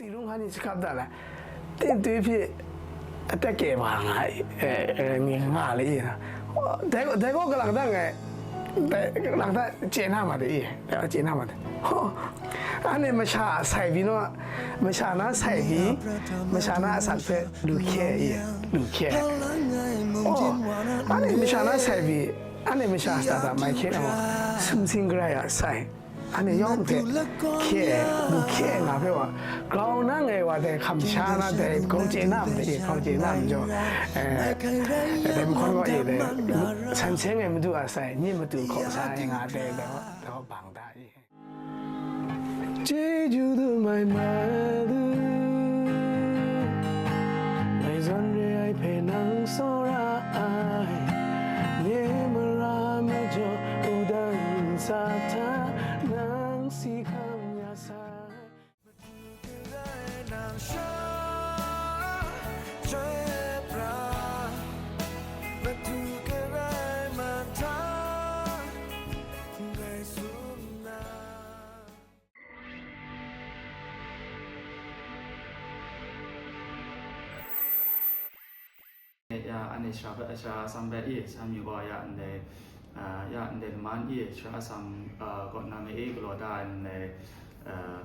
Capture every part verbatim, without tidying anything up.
Tingrung hkra ni shakap da la, tintu hpyi atak kye ba nga, eh, eh, ni nga le i na. Dai, dai gaw kalang ta ngai, dai kalang ta chye na ma de i, dai chye na ma de. Ho, anhte masha a sai pyi naw, masha na sai pyi, masha na asak hpe lu hkye i, lu hkye. Oh, anhte masha na sai pyi, anhte masha shata ta mai hkye na ma, sumsing karai a sai. Anhte yawng hte hkye, lu hkye nga hpe wa, grau na ngai wa dai hkam sha na dai, grau chye na ndai, grau chye na majaw, eh, dai mahkawn kaw e dai, san seng ai madu a sai, nye matu hkaw sa ai nga dai, dai wa, dai wa bang da i. Chyeju du mai madu, ngai zawn re ai hpe nang tsawra ai, nye mara majaw, wudang sa hta nang si hkam ya sai. Madu karai nang sha, chyoi pra, madu karai mahta, ngai tsun na. Ya, anhte sara, sara atsam bai i, sara myu gaw ya ndai, ah, ya ndai laman i, sara atsam, ah, kaw na me e galaw da ai ndai, ah,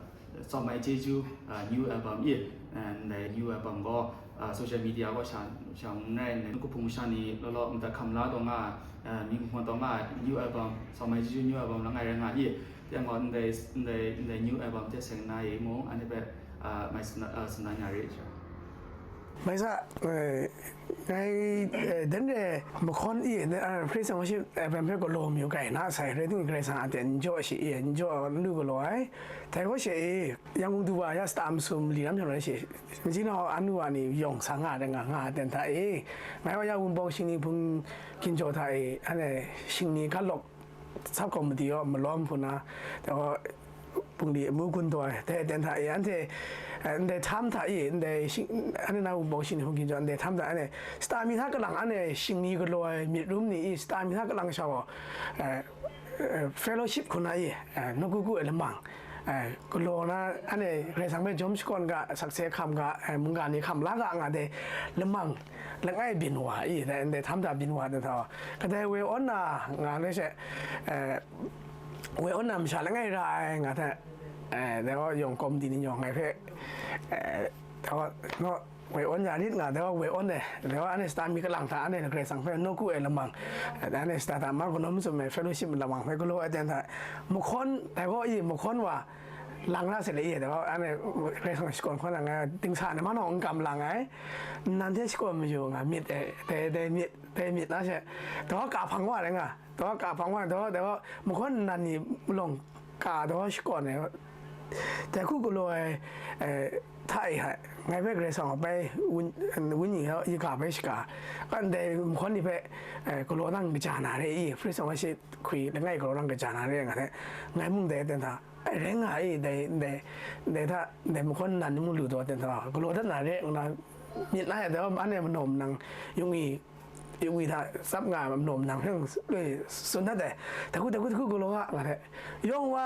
Tsawm Ai Chyeju, ah, new album i, ah, ndai new album gaw, ah, social media gaw sha, sha n rai ndai, nuku hpung masha ni law law madat hkam la taw nga, ah, mying hpung taw nga, new album, Tsawm Ai Chyeju new album langai rai nga i, teng gaw ndai, ndai, ndai new album hte seng na i mung, anhte hpe, ah, mai tsun, ah, tsun na nya re. Mai sa, eh, ngai, eh, dan re mahkawn i, eh, praise and worship, eh, album hpe galaw mayu kai na sai, rai timung, Karai Kasang a ten n jaw shi i, n jaw n lu galaw ai. Dai gaw she i, Yangon du wa ya shata masum li lam shawng rai shi, machyinau anu wa ni yawng sa nga ai, nga, nga ai ten hta i, ngai wa ya Wunpawng Shingni Hpung Ginjaw hta i, anhte shingni ga lawk, sub committee yaw malawm hpun na, dai gaw, bungli amu gun taw ai, dai aten hta e, anhte, eh, ndai htam hta e, ndai shing, anhte na Wunpawng Shingni Hpung Ginjaw ndai htam hta, anhte shata mi hta kalang, anhte shingni galaw ai myit rum ni i, shata mi hta kalang sha gaw, eh, eh, fellowship hku na i, eh, nawku ku ai lamang, eh, galaw na, anhte Karai Kasang hpe jawm shakawn ga, sakse hkam ga, eh, mungga ni hkam la ga nga dai lamang, langai byin wa i, dai, ndai htam hta byin wa ai hta, kadai woi awn na nga le she, eh, woi awn na masha langai ra ai nga hte, eh, dai gaw yawng kawmdi ni yawng ngai hpe, eh, dai gaw, naw, woi awn ya rit nga, dai gaw woi awn ai, dai gaw anhte shata mi kalang hta, anhte Karai Kasang hpe nawku ai lamang, eh, anhte shata hta ma kanawn mazum ai fellowship lamang hpe galaw ai ten hta, mahkawn, dai gaw i mahkawn wa lang na se le i, dai gaw anhte Karai Kasang shakawn hkawn na nga, dingsa ni ma nawng n kam lang ai, nnan hte shakawn mayu nga myit, eh, dai, dai myit, dai myit na she, dai gaw ka hpang wa rai nga. Dai wa ka hpang wa, dai wa, dai wa mahkawn nnan ni malawng ka, dai wa shakawn ai, dai hku galaw ai, eh, hta e hai, ngai hpe Karai Kasang a bai, wun, wunyi hta, yi ga bai shaga, kan dai mahkawn ni hpe, eh, galaw nang kaja na re i, Hpring Hpang Wa Shi hkwi langai galaw nang kaja na re nga hte, ngai mung dai aten hta, ai, rai nga i, dai, dai, dai hta, dai mahkawn nnan ni mung lu taw aten hta, galaw dat na re nna, myit na e, dai wa anhte manaw manang, yung i, Iwi hta tsap nga ai majaw nang hpe loi tsun dat ai, dai hku, dai hku, dai hku galaw ga, nga hte. Yawng wa,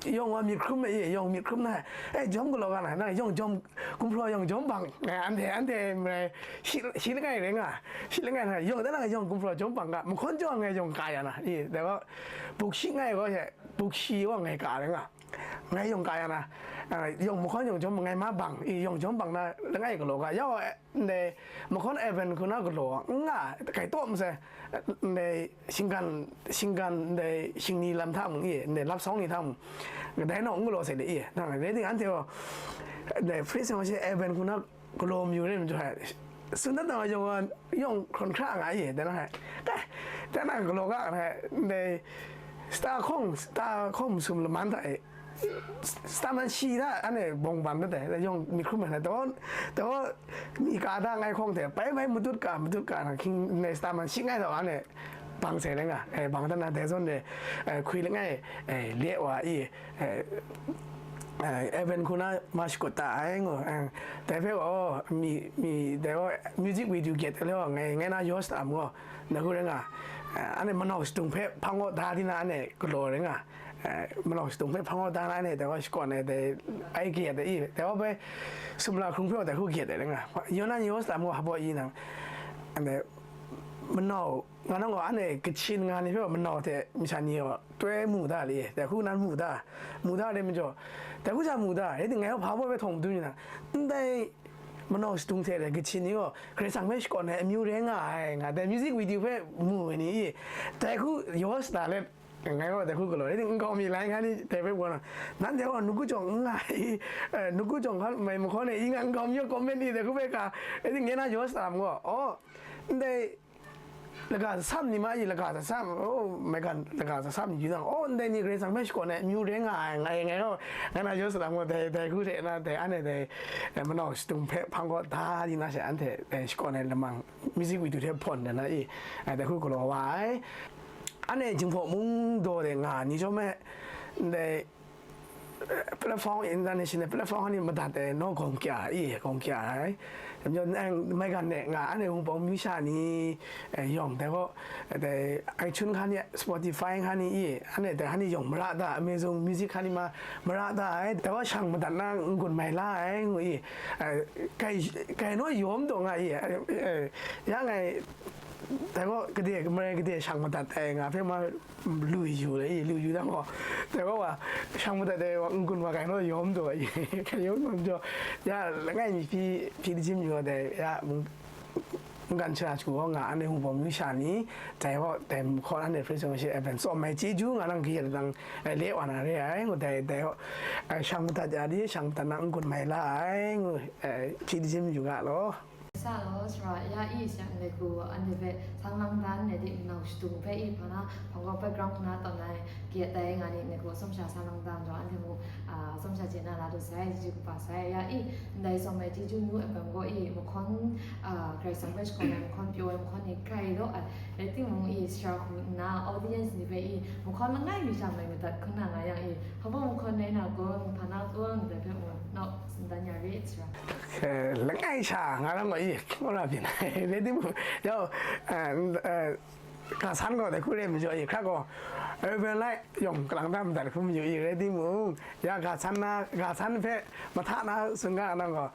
yawng wa myit hkrum ai, yawng myit hkrum na, e, jawm galaw ga na, nang yawng jawm, gumhpraw yawng jawm bang, nga, anhte, anhte marai, shi, shi langai rai nga, shi langai na, yawng dan na yawng gumhpraw jawm bang ga, mahkawn jaw ngai yawng ka ya na, i, dai gaw, buk shi ngai gaw she, buk shi wa ngai ka rai nga. Ngai yawng ka ya na, a, yawng mahkawn yawng jawm ngai ma bang, i, yawng jawm bang na, langai galaw ga, yawng, e, ndai mahkawn Evan hku na galaw n nga, kai taw masai, ndai shinggan, shinggan ndai shingni lam hta mung i, ndai lap sawng ni hta mung, kadai nawng n galaw sai de i, nang rai ting anhte gaw, ndai Hpring Hpang Wa Shi Evan hku na galaw mayu re majaw, tsun dat na yawng, yawng hkran hkra nga i, dai na, kai, dai na galaw ga, ndai shata hkawng, shata hkawng masum laman hta e, Staman shi hta, anhte bawng ban dat ai, yawng myit hkrum ai, taw, taw, mi ka da ngai hkawng hte, bai bai matut ka, matut ka na, hkying nai staman shi ngai taw, anhte bang sai rai nga, e, bang dan na, dai zawn de, e, hkwi langai, e, le wa i, e, e, Evan hku na ma shakut ta ai ngu, e, dai hpe gaw, mi, mi, dai gaw, music video get le wa ngai, ngai na yaw shata mu gaw, na hku rai nga, e, anhte manau shadung hpe hpang gaw da di na, anhte galaw rai nga, eh, manau shadung hpe hpang kaw da na ne, dai wa shakawn ai dai, ai kayat ai i, dai wa bai sumla hkrung hpe wa dai hku kayat ai nga. Yawnan yaw sa lam gaw hpa baw i nang, ande, manau, nga nang gaw, ane Kachin nga ni hpe wa manau hte masha ni gaw, toi mu da le, dai hku nan mu da, mu da le majaw, dai hku sha mu da, rai timung ngai hpa baw hpe htawng madun yu na, ndai manau shadung hte rai Kachin ni gaw, Karai Kasang hpe shakawn ai amyu rai nga ai, nga dai music video hpe mu ai ni i, dai hku yaw sa let, ngai gaw dai hku galaw, rai timung nkau mi lai nga ni dai hpe gaw na, nanhte gaw nugu jawng n nga i, eh, nugu jawng hkan mai mahkawn e i nga nkau mi comment ni dai hku hpe ka, rai timung ngai na yaw sa lam gaw, aw, ndai, laga sam ni ma i, laga sam, oh, maigan laga sam ni yu nang, oh, ndai ni Karai Kasang hpe shakawn ai amyu rai nga ai, ngai, ngai gaw, ngai na yaw sa lam gaw, dai, dai hku hte na, dai, ane dai, eh, manau shadung hpe hpang kaw da di na she, anhte, eh, shakawn ai lamang, music video hte hpawn de na i, eh, dai hku galaw wa ai. Ane Jinghpaw mung daw de nga ni chyawm e, ndai, platform, international platform ni madat ai, naw gawng kya i, gawng kya ai. Majaw, eh, maigan ne nga, ane Wunpawng myu sha ni, eh, yawng, dai gaw, dai iTunes hkan ni, Spotify hkan ni i, ane dai hkan ni yawng mara da, Amazon Music hkan ni ma mara da ai, dai gaw shang madat na n-gun mai la ai, ngu i, eh, kai, kai naw yawm taw nga i, eh, eh, ya ngai, dai gaw gade, marai gade shang madat ai nga hpe ma, lu yu le i, lu yu dang gaw, dai gaw wa, shang madat ai wa, n-gun wa kai naw yawm taw i, kai yawm taw majaw, ya, langai mi hpyi, hpyi lajim yu dai, ya, mung, mungkan shara shagu gaw nga, ane Wunpawng myu sha ni, dai gaw, dai mahkawn ane Praise and Worship Event, Tsawm Mai Chyeju nga nang kayat dang, eh, le wa na re ai, ngu dai, dai gaw, eh, shang madat ya di, shang madat na n-gun mai la ai, ngu, eh, hpyi lajim yu ga law. Sa law, sara ya i sha ndai hku, anhte hpe sang lang dan, ne di nau shadung hpe i hpa na, hpang gaw background hkuna tawn ai, kayat ai nga ni, ndai hku atsawm sha sang lang dan jaw, anhte mung, a, atsawm sha chye na la lu sai, chyeju kaba sai, ya i, ndai Tsawm Mai Chyeju New Album gaw i, mahkawn, a, Karai Kasang hpe shakawn ai mahkawn pyaw ai mahkawn ni grai law ai, rai timung i, sara hku nna, audience ni hpe i, mahkawn langai mi sha mai madat hkun na nga yang i, hpa baw mahkawn rai na kun, hpa na kun, ndai hpe mung, naw, tsun dan ya rit, sara. Eh, langai sha nga lam gaw i, hkring wa ra byin ai, rai timung, yau, eh, eh, ga san gaw dai hku re majaw i, hkra gaw, eh, urban light yawng kalang da madat hku mayu i, rai timung, ya ga san na, ga san hpe mahta na tsun ga nang gaw,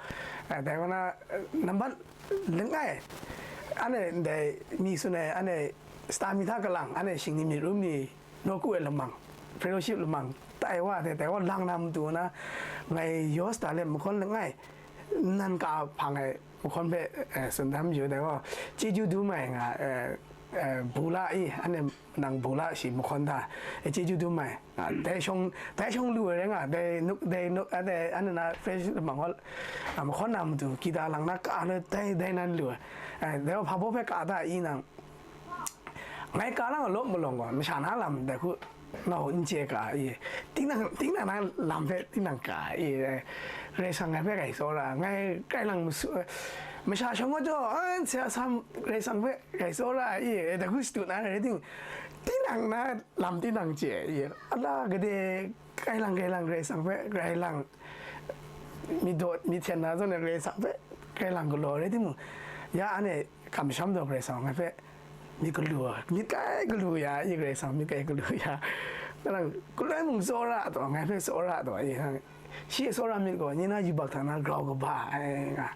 eh, dai wa na, eh, nambat langai, ane ndai mi tsun ai, ane star mi hta kalang, ane shing ni myit rum ni, nawku ai lamang, fellowship lamang, tai wa hte, tai wa lang na matu na, ngai yaw sa da let mahkawn langai, nan ka hpang ai mahkawn hpe, eh, tsun dan mayu dai gaw, chyeju dum ai nga, eh, eh, bula i, ane nang bula shi mahkawn da, eh, chyeju dum ai, ah, dai shawng, dai shawng lu ai rai nga, dai nuk, dai nuk, ah, dai ane na fresh lamang gaw, ah, mahkawn na matu, kita lang na ka le dai, dai nan lu ai, eh, dai gaw hpa baw hpe ka da i nang, ngai ka lang lawp malawng gaw, masha na lam dai hku, nau n chye ka i, tinang, tinang na lam hpe tinang ka i, Karai Kasang ngai hpe grai tsawra, ngai grai lang masu, masha shawng gaw jaw, a, nse a sam Karai Kasang hpe grai tsawra i, dai hku shadu na rai ting, tinang na lam tinang chye i, ala gade, grai lang, grai lang, Karai Kasang hpe grai lang, mi daw, mi hten na zawn e Karai Kasang hpe grai lang galaw rai timung, ya ane kamsham daw Karai Kasang ngai hpe myit galu, myit kai galu ya, i Karai Kasang myit kai galu ya. Kalang, galoi mung tsawra taw, ngai hpe tsawra taw, i, shi tsawra myit gaw, nye na yubak hta na grau kaba ai nga.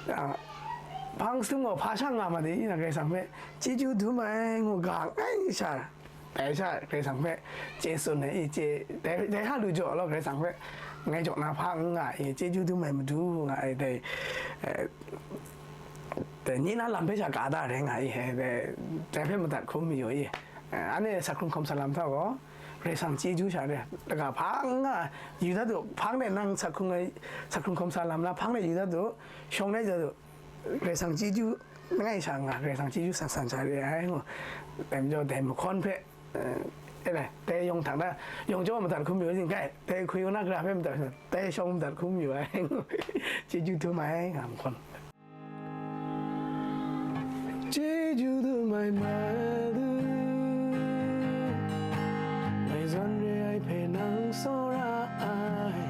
Ah, hpang sum gaw hpa sha nga ma de, i na Karai Kasang hpe, chyeju dum ai, ngu ga ngai sha, dai sha Karai Kasang hpe chye tsun ai, i chye, dai, dai hta lu jaw law, Karai Kasang hpe, ngai jaw na hpa n nga ai, chyeju dum ai Madu nga ai, dai, eh, dai, nye na lam hpe sha ka da rai nga i, he, dai, dai hpe madat hkrum mayu i, eh, ane sa hkrung hkawm sa lam hta gaw, Karai Kasang chyeju sha re, laga hpang nga yu dat u, hpang de nang sa hkrung ai, sa hkrung hkawm sa lam na hpang de yu dat u, shawng de yu dat u, Karai Kasang chyeju langai sha nga, Karai Kasang chyeju san san sha re ai ngu, dai majaw dai mahkawn hpe, eh, e lai, dai yawng hta na, yawng jaw madat hkrum yu ai, dai hkui na gara hpe madat, dai shawng madat hkrum yu ai ngu, chyeju dum ai nga mahkawn. ကျေးဇူးတင်ပါတယ် မဒု ငါ့စွမ်းရည် အိုက်ဖဲ နန်းစောရအိုင်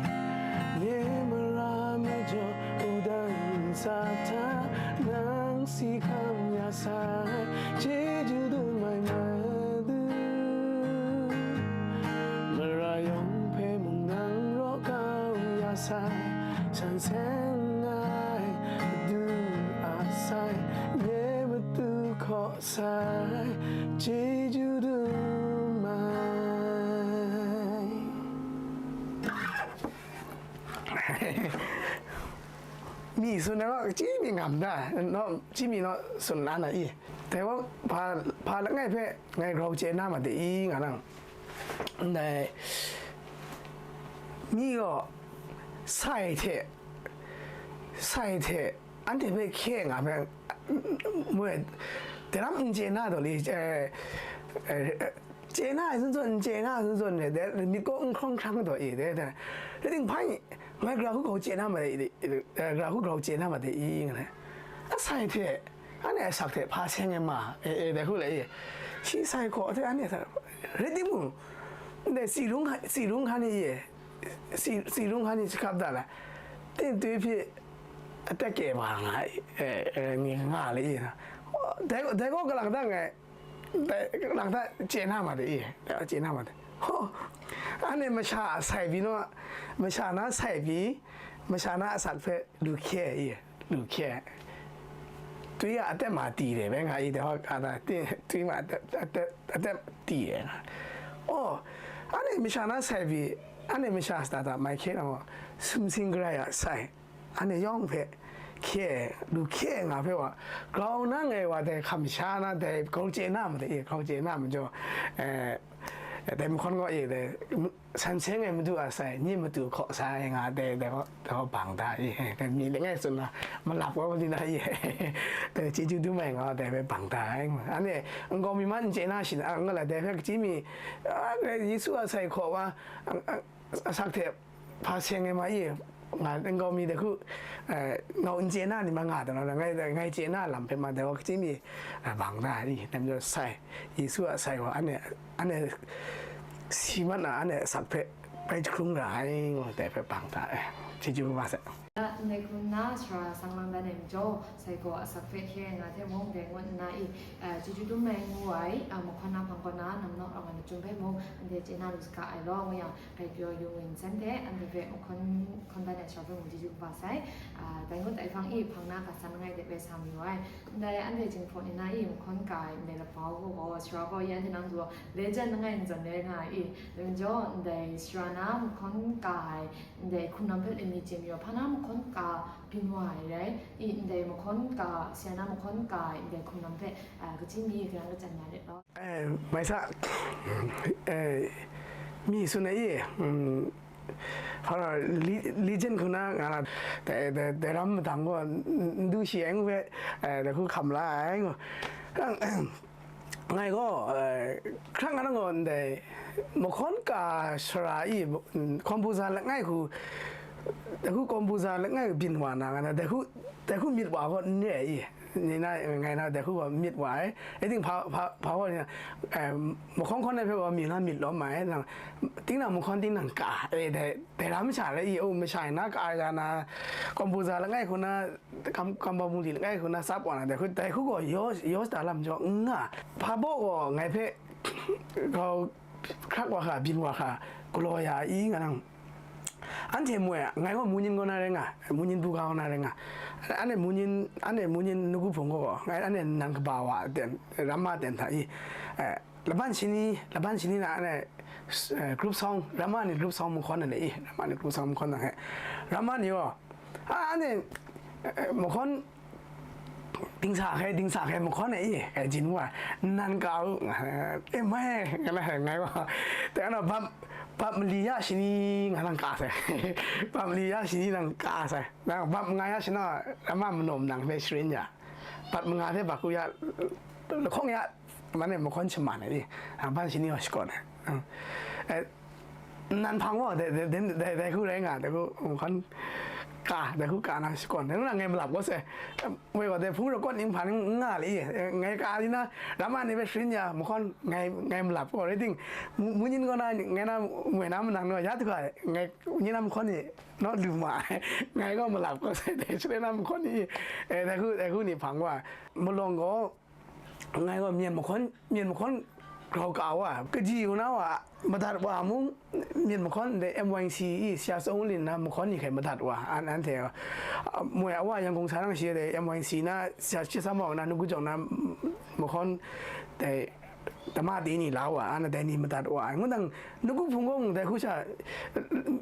မြေမရာ မကျော် ဦးတန်းစာထား နန်းစီ ခမ်းရဆိုင် ကျေးဇူးတင်ပါတယ် မဒု Teng ai, Madu a sai, nye Madu hkaw sai, chyeju dum ai. Mi tsun ai wa, kaji mi ngam da, no, kaji mi no, tsun la na i. Dai wa, hpa, hpa langai hpe ngai grau chye na ma de i, nga nang. Ndai, mi gaw, sai hte, sai hte, anhte hpe hkye nga hpe, mwe, daram n chye na taw li, eh, eh, chye na ai zawn zawn, n chye na ai zawn zawn, de, de, myit kaw n hkrawng hkrang taw i, de, de. Rai timung, hpa ngai grau hku grau chye na ma de, de, eh, grau hku grau chye na ma de i, nga ai. Asai hte, anhte asak hte hpa seng ai ma, e, e, dai hku le i. Shi sai hkaw hte anhte asak, rai timung, ndai tsi rung hka, tsi rung hkan ni i, tsi, tsi rung hkan ni jahkap da la, ting twi hpyi atat kye ba nga, e, e, ni nga le i na. Dai, dai gaw kalang dang ai, dai kalang da chye na ma de i, dai chye na ma de. Ho, anhte masha a sai pyi naw, masha na sai pyi, masha na asak hpe lu hkye i, lu hkye. Twi a atat ma ti de, bai nga i de, hawk a da, ti, twi ma atat, atat, atat ti de nga. Oh, anhte masha na sai pyi, anhte masha sata ta mai hkye na gaw, sumsing garai a sai, anhte yawng hpe hkye, lu hkye nga hpe wa, grau na ngai wa dai hkam sha na dai grau chye na ma de i, grau chye na majaw, eh, dai mahkawn gaw e dai, san seng ai Madu a sai, nye Madu hkaw sai nga, dai, dai gaw, dai gaw bang da i, dai mi langai tsun na, malap gaw ni na i, dai chyeju dum ai nga, dai hpe bang da ai. Anhte nkau mi man n chye na shi na, nga la, dai hpe kaji mi, a, Yesu a sai hkaw wa, a, a, asak hte hpa seng ai ma i, nga, nkau mi dai hku, eh, ngau n chye na ni ma nga taw na, ngai, ngai chye na lam hpe ma dai gaw kaji mi, eh, bang da i, dai majaw sai, Yesu a sai gaw, anhte, anhte si mat na, anhte asak hpe bai jahkrung ra ai, ngu dai hpe bang da ai. Chyeju kaba sai. Ndai hku nna, sara sang lang dan ai majaw, sai gaw asak hpe hkye ai nga hte mung dai ngut nna i, eh, chyeju dum ai ngu ai, eh, mahkawn na hpang kaw na, nam naw rawng ai machyum hpe mung, anhte chye na lu saga ai law, ngu yang, Grai pyaw yu ngu nsen hte, anhte hpe mahkawn, hkawn dan ai sara hpe mung chyeju kaba sai. Ah, dai ngut ai hpang i, hpang na ga san langai de bai sa mayu ai. Ndai anhte Jinghpaw ni na i, mahkawn ka ai ndai lapau gaw, sara gaw, ya anhte nang du gaw, legend langai n zawn le nga ai i, dai majaw, ndai sara na mahkawn ka ai, ndai hkum lam hpe lani chye mayu, hpa na mahkawn ka byin wa ai rai i, ndai mahkawn ka, sara na mahkawn ka ai, ndai hkum lam hpe, ah, kaji mi, kayan kachyan na ret law. Eh, mai sa, eh, mi tsun ai i, mm, hpa ra, li, li jen hku na, nga na, dai, dai, dai ram madang gaw, n, n du shi ai ngu hpe, eh, dai hku hkam la ai ngu. Ngai gaw, eh, hkrang nga na gaw ndai, mahkawn ka sara i, mm, composer langai hku, dai hku composer langai hku byin wa na, nga na, dai hku, dai hku myit wa gaw n re ai i. Ni na, ngai na, dai hku gaw myit wa ai. Rai timung, hpa, hpa, hpa gaw ni na, eh, mahkawn hkawn ai hpe gaw mi na myit lawm ai, nang, tinang mahkawn tinang ka, e, dai, dai lam masha rai i, o, masha e na ka ai ga na, composer langai hku na, kam, kam bawng bungli langai hku na, tsap wa na, dai hku, dai hku gaw yaw, yaw shada lam jaw n nga. Hpa baw gaw ngai hpe, grau hkrak wa hkra, byin wa hkra, galaw ya i, nga nang. Anhte moi, ngai gaw Munyin kaw na rai nga, Munyin buga kaw na rai nga. Anhte Munyin, anhte Munyin nawku hpung gaw, ngai anhte nan kaba wa ten, ramma ten hta i, eh, laban shani, laban shani na anhte, eh, group song, ramma ni group song mahkawn na le i, ramma ni group song mahkawn na he. Ramma ni gaw, a, anhte, eh, eh, mahkawn, dingsa hkai, dingsa hkai mahkawn e i, e, jin wa, nan ka u, e, mai, nga na, ngai wa, teng na, bap, bap mali ya shani, nga nang ka sai, bap mali ya shani nang ka sai, nang bap manga ya shana, ama manom nang hpe sharin ya, bap manga hte bap ku ya, lahkawng ya, man e mahkawn shaman ai i, a, ban shani wa shakawn ai, e, nan hpang gaw, dai, dai, dai, dai, dai hku rai nga, dai hku, mahkawn ka, dai hku ka na shakawn, dai hku na ngai malap gaw sai, woi gaw, dai hpung rakawt ning hpa ning n nga le i, ngai ka di na, ramma ni hpe sharin ya, mahkawn ngai, ngai malap gaw, rai ting, mu, mu nyin gaw na, ngai na, moi na manang naw, ya du ga, ngai, nyin na mahkawn ni, naw lu ma ai, ngai gaw malap gaw sai, dai sharin na mahkawn ni, e, dai hku, dai hku ni hpang wa, malawng gaw, ngai gaw myen mahkawn, myen mahkawn Grau ka wa, kaji yu na wa, madat wa mung, myit mahkawn ndai M Y C E, sya tsawng lin na mahkawn ni hkai madat wa, an, anhte, a, moi a wa Yangon sa rang shi dai M Y C na, sya shi sa mau na, nugu jawng na, mahkawn dai, dama de ni la wa, an dai ni madat wa, ngu nang, nugu hpung gong dai hku sha,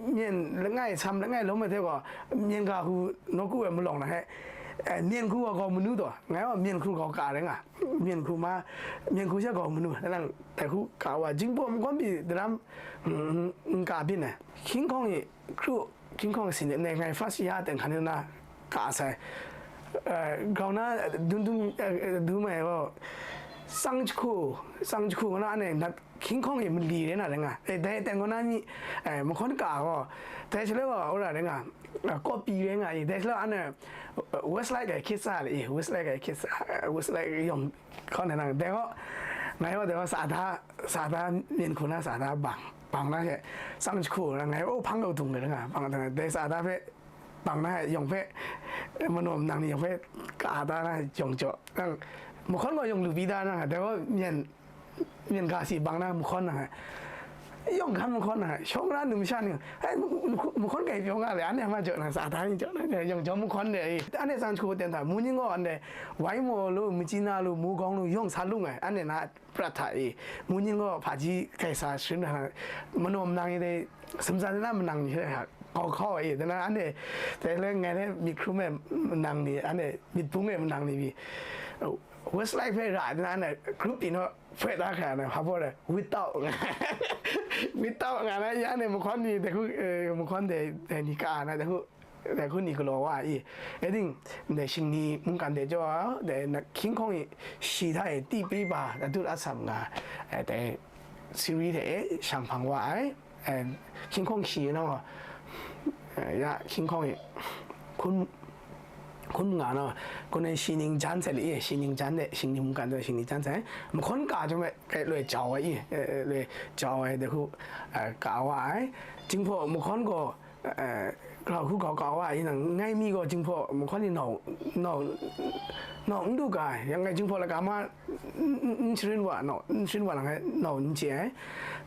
myen langai, sam langai lawm ai hte gaw, myen ga hku, nawku e malawng na he, eh, myen hku wa gaw manu taw, ngai wa myen hku gaw ka rai nga. Myen hku ma, myen hku sha gaw manu, na nang, dai hku ka wa, jingpawt mahkawn pyi daram, mm, mm, mm, ka byin ai. Hkying hkawng e, kru, hkying hkawng sin de, ngai first ya ten hkan na ka sai. Eh, grau na, dun dun, eh, dun mai gaw, sang jahku, sang jahku nga na, anhte nat hkying hkawng e mali re na rai nga. Eh, dai ten gaw na mi, eh, mahkawn ka gaw, dai shaloi gaw, ora rai nga, eh, copy rai nga i, dai shaloi anhte, eh, Westlife ai hkyit sa le i, Westlife ai hkyit sa, eh, Westlife yawng hkawn na nang, dai gaw, ngai gaw dai gaw sa da, sa da myen hku na sa da bang, bang na she, sang jahku na ngai, o, hpang kau dung rai nga, hpang kau dung, dai sa da hpe, bang na yawng hpe, manaw nang ni yawng hpe, ka da na yawng jaw, nang, mahkawn gaw yawng lu pyi da na, dai gaw myen, myen ga si bang na mahkawn na, yawng hkan mahkawn na, shawng na numsha ni, ai, mahkawn kai pyaw nga le, anhte ma jaw na, sa da ni jaw na, yawng jaw mahkawn de, anhte sang jahku ten hta, mu ning gaw anhte, wai maw lu, machyi na lu, mu gawng lu, yawng sa lung ai, anhte na, prat hta e, mu ning gaw hpaji kai sa sharin hta, manaw manang ni dai, sumsat na manang ni hta, kau hkau ai, dai na anhte, dai le ngai le myit hkrum ai manang ni, anhte myit bung ai manang ni pyi, Westlife hpe ra, dai na anhte group pyi naw, hpoi da hkra na, hpa baw dai, without, without nga na, ya anhte mahkawn ni, dai hku, eh, mahkawn dai, dai ni ka na, dai hku, dai hku ni galaw wa i, e ting, ndai shingni mungkan de jaw, dai na hkying hkawng e, shi hta e, ti pri ba, adut asam nga, eh, dai siri hte e, shang hpang wa ai, eh, hkying hkawng shi na, eh, ya, hkying hkawng e, hkun, hkun nga na, hkun e shi ning jan sai le, eh, shi ning jan de, shingni mungkan de, shingni jan sai, mahkawn ka jawm e, eh, loi jau ai, eh, loi jau ai, dai hku, eh, ka wa ai, jingpawt mahkawn gaw, eh, grau hku grau ka wa, yin nang, ngai mi gaw jingpawt mahkawn ni nau, nau, nau n du ga, yang ngai jingpawt laga ma, n, n, n sharin wa, nau, n sharin wa lang ngai, nau n chye ai.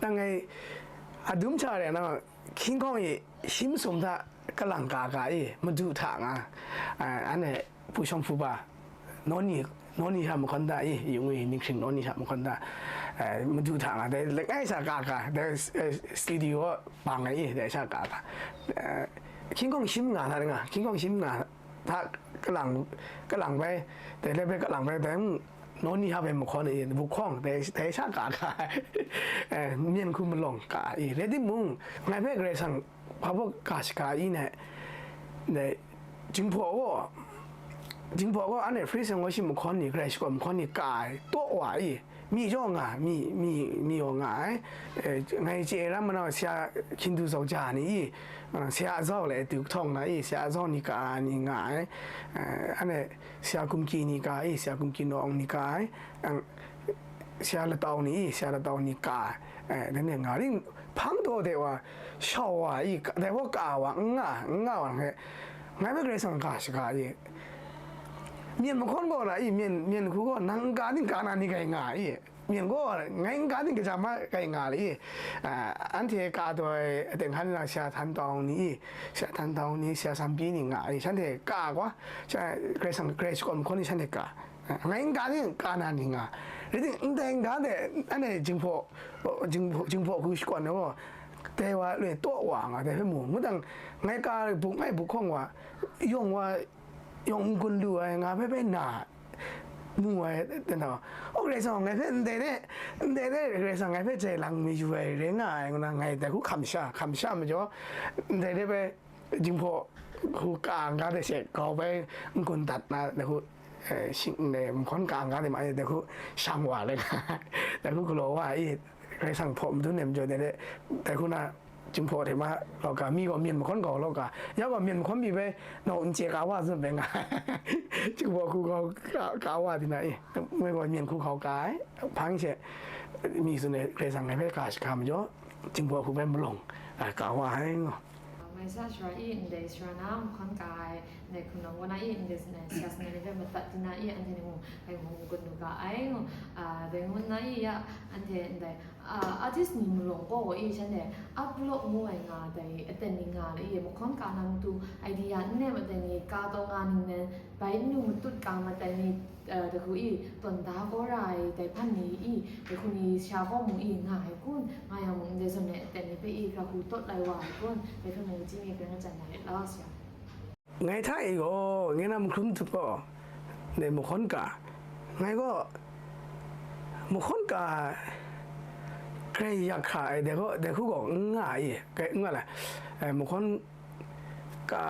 Nang ngai, adum sha re na, hkying hkawng e, shim sum hta, kalang ka ga e, madu hta nga, eh, anhte, Pu Shawng Hpu ba, naw ni, naw ni hta mahkawn da i, yung i, ning hkring naw ni hta mahkawn da, eh, madu hta nga, dai langai sa ka ka, dai, eh, studio bang ai i, dai sa ka ka. Eh, hkying hkawng shim nga hta nga, hkying hkawng shim nga hta kalang, kalang bai, dai le bai kalang bai, dai, mm, naw ni hta bai mahkawn i, bu hkawng, dai, dai sa ka ka, eh, myen hku malawng ka i, rai timung, ngai hpe Karai Kasang, hpa baw ga shaga i ne, ne, jingpawt gaw, jingpawt gaw anhte Praise and Worship mahkawn ni, Karai Shakawn mahkawn ni ka ai, taw wa i, mi jaw nga, mi, mi, mi yaw nga ai, eh, ngai chye ram manau sya hkindu zau ja ni i, eh, sya azau le tu htawng na i, sya azau ni ka ai ni nga ai, eh, anhte sya gumki ni ka i, sya gumki nawng ni ka ai, ang, sya latau ni i, sya latau ni ka, eh, dan e nga ring, hpang taw de wa, shau wa i, ka-, dai wa ka wa, n nga, n nga wa hpe, ngai hpe Karai Kasang ga shaga i, myen mahkawn gaw la i, myen, myen hku gaw, nang n ka ning ka na ni gai nga i, myen gaw, ngai n ka ning kaja ma gai nga le i, ah, anhte ka taw ai, aten hkan na sya htan tawng ni i, sya htan tawng ni, sya sam pyi ni nga i, shanhte ka wa, sha, Karai Kasang, Karai Shakawn mahkawn ni shanhte ka. Ngai n ga ni, ka na ni nga. Rai timung, ndai n ga de, anhte jingpawt, jingpawt, jingpawt hku shakawn ai gaw, dai wa loi taw wa nga, dai hpe mu. Ngu dang, ngai ka buk ngai buk hkawng wa, yawng wa, yawng n gun lu ai, nga hpe bai na, mu ai, dan tau. O, Karai Kasang, ngai hpe ndai de, ndai de, Karai Kasang, ngai hpe jai lang mayu ai, rai nga ai, ngu na, ngai dai hku hkam sha, hkam sha majaw, ndai de bai, Jinghpaw hku ka n ga de she, grau bai n-gun dat na, dai hku, eh, shing, eh, mahkawn ka n ga de ma e, dai hku shang wa le, dai hku galaw wa i, Karai Kasang hpaw madun ai majaw, dai le, dai hku na, Jinghpaw hte ma, law ka, mi gaw myen mahkawn kau law ka, ya gaw myen mahkawn pyi bai, naw n chye ka wa zawn bai nga, Jinghpaw hku kau ka, ka wa di na i, moi gaw myen hku kau ka ai, hpang she, mi tsun ai Karai Kasang ngai bai ka shaka majaw, Jinghpaw hku bai malawng, eh, ka wa ai ngaw. Mai sa sara i ndai sara na mahkawn ka ai, Hkun nang wa na i, ndai sin ai, sas na ni hpe madat di na i, anhte ni mung, kai hkung gun lu ga ai, ngu, a, dai ngu na i, ya, anhte ndai, a, artist ni malawng gaw i, shanhte, upload ngu ai nga, dai, aten ni nga la i, mahkawn ka na matu, idea n nem aten ni, ka taw nga ning nen, bai n lu matut ka ma tai ni, a, dai hku i, tawn da gaw ra ai, dai hpan ni i, dai hku ni sha gaw mu i, nga ai kun, nga yang mung, ndai zawn ai aten ni hpe i, hkra hku tawt lai wa ai kun, dai hpe mung, chyi mi hpe nga chyan na ret la, sha. Ngai hta e gaw, ngai na mahkrum tup gaw, dai mahkawn ka, ngai gaw, mahkawn ka, grai yak hkra ai, dai gaw, dai hku gaw, n nga ai, grai n nga lai, eh, mahkawn ka,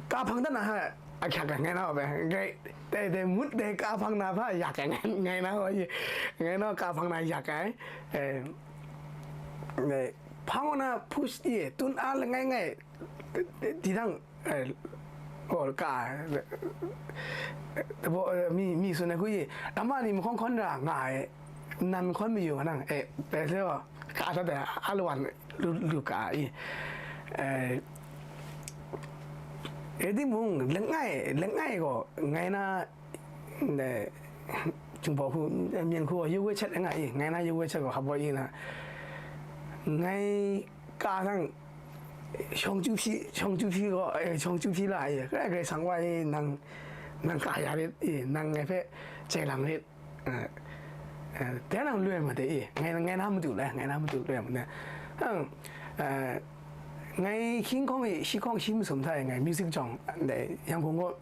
ka hpang dan na hta, ahkyak ai, ngai na hpe, grai, dai, dai mut, dai ka hpang na hpa yak ai, ngai, ngai na hpe, ngai na ka hpang na yak ai, eh, dai, hpang wa na push di, tun a langai ngai, Tidang, eh, gaw ka, eh, eh, mi, mi tsun ai hku i, namma ni mahkawn hkawn ra nga ai, nan hkawn mayu nga nang, eh, bai se gaw, ka dat ai, a lawan lu, lu ka i, eh, e timung, langai, langai gaw, ngai na, Ndai, Jinghpaw hku, Myen hku gaw, yu we chat nga i, ngai na yu we chat gaw, hpa baw i na, ngai ka sang, shawng chyu hpyi, shawng chyu hpyi gaw, eh, shawng chyu hpyi la i, grai grai sang wa i, nang, nang ka ya rit i, nang ngai hpe jai lang rit, eh, eh, dai nang loi ma de i, ngai, ngai na matu lai, ngai na matu loi ma de. Ang, eh, ngai hkying hkawng e, shi hkawng shi masum hta e ngai music jawng, ndai, Yangon gaw,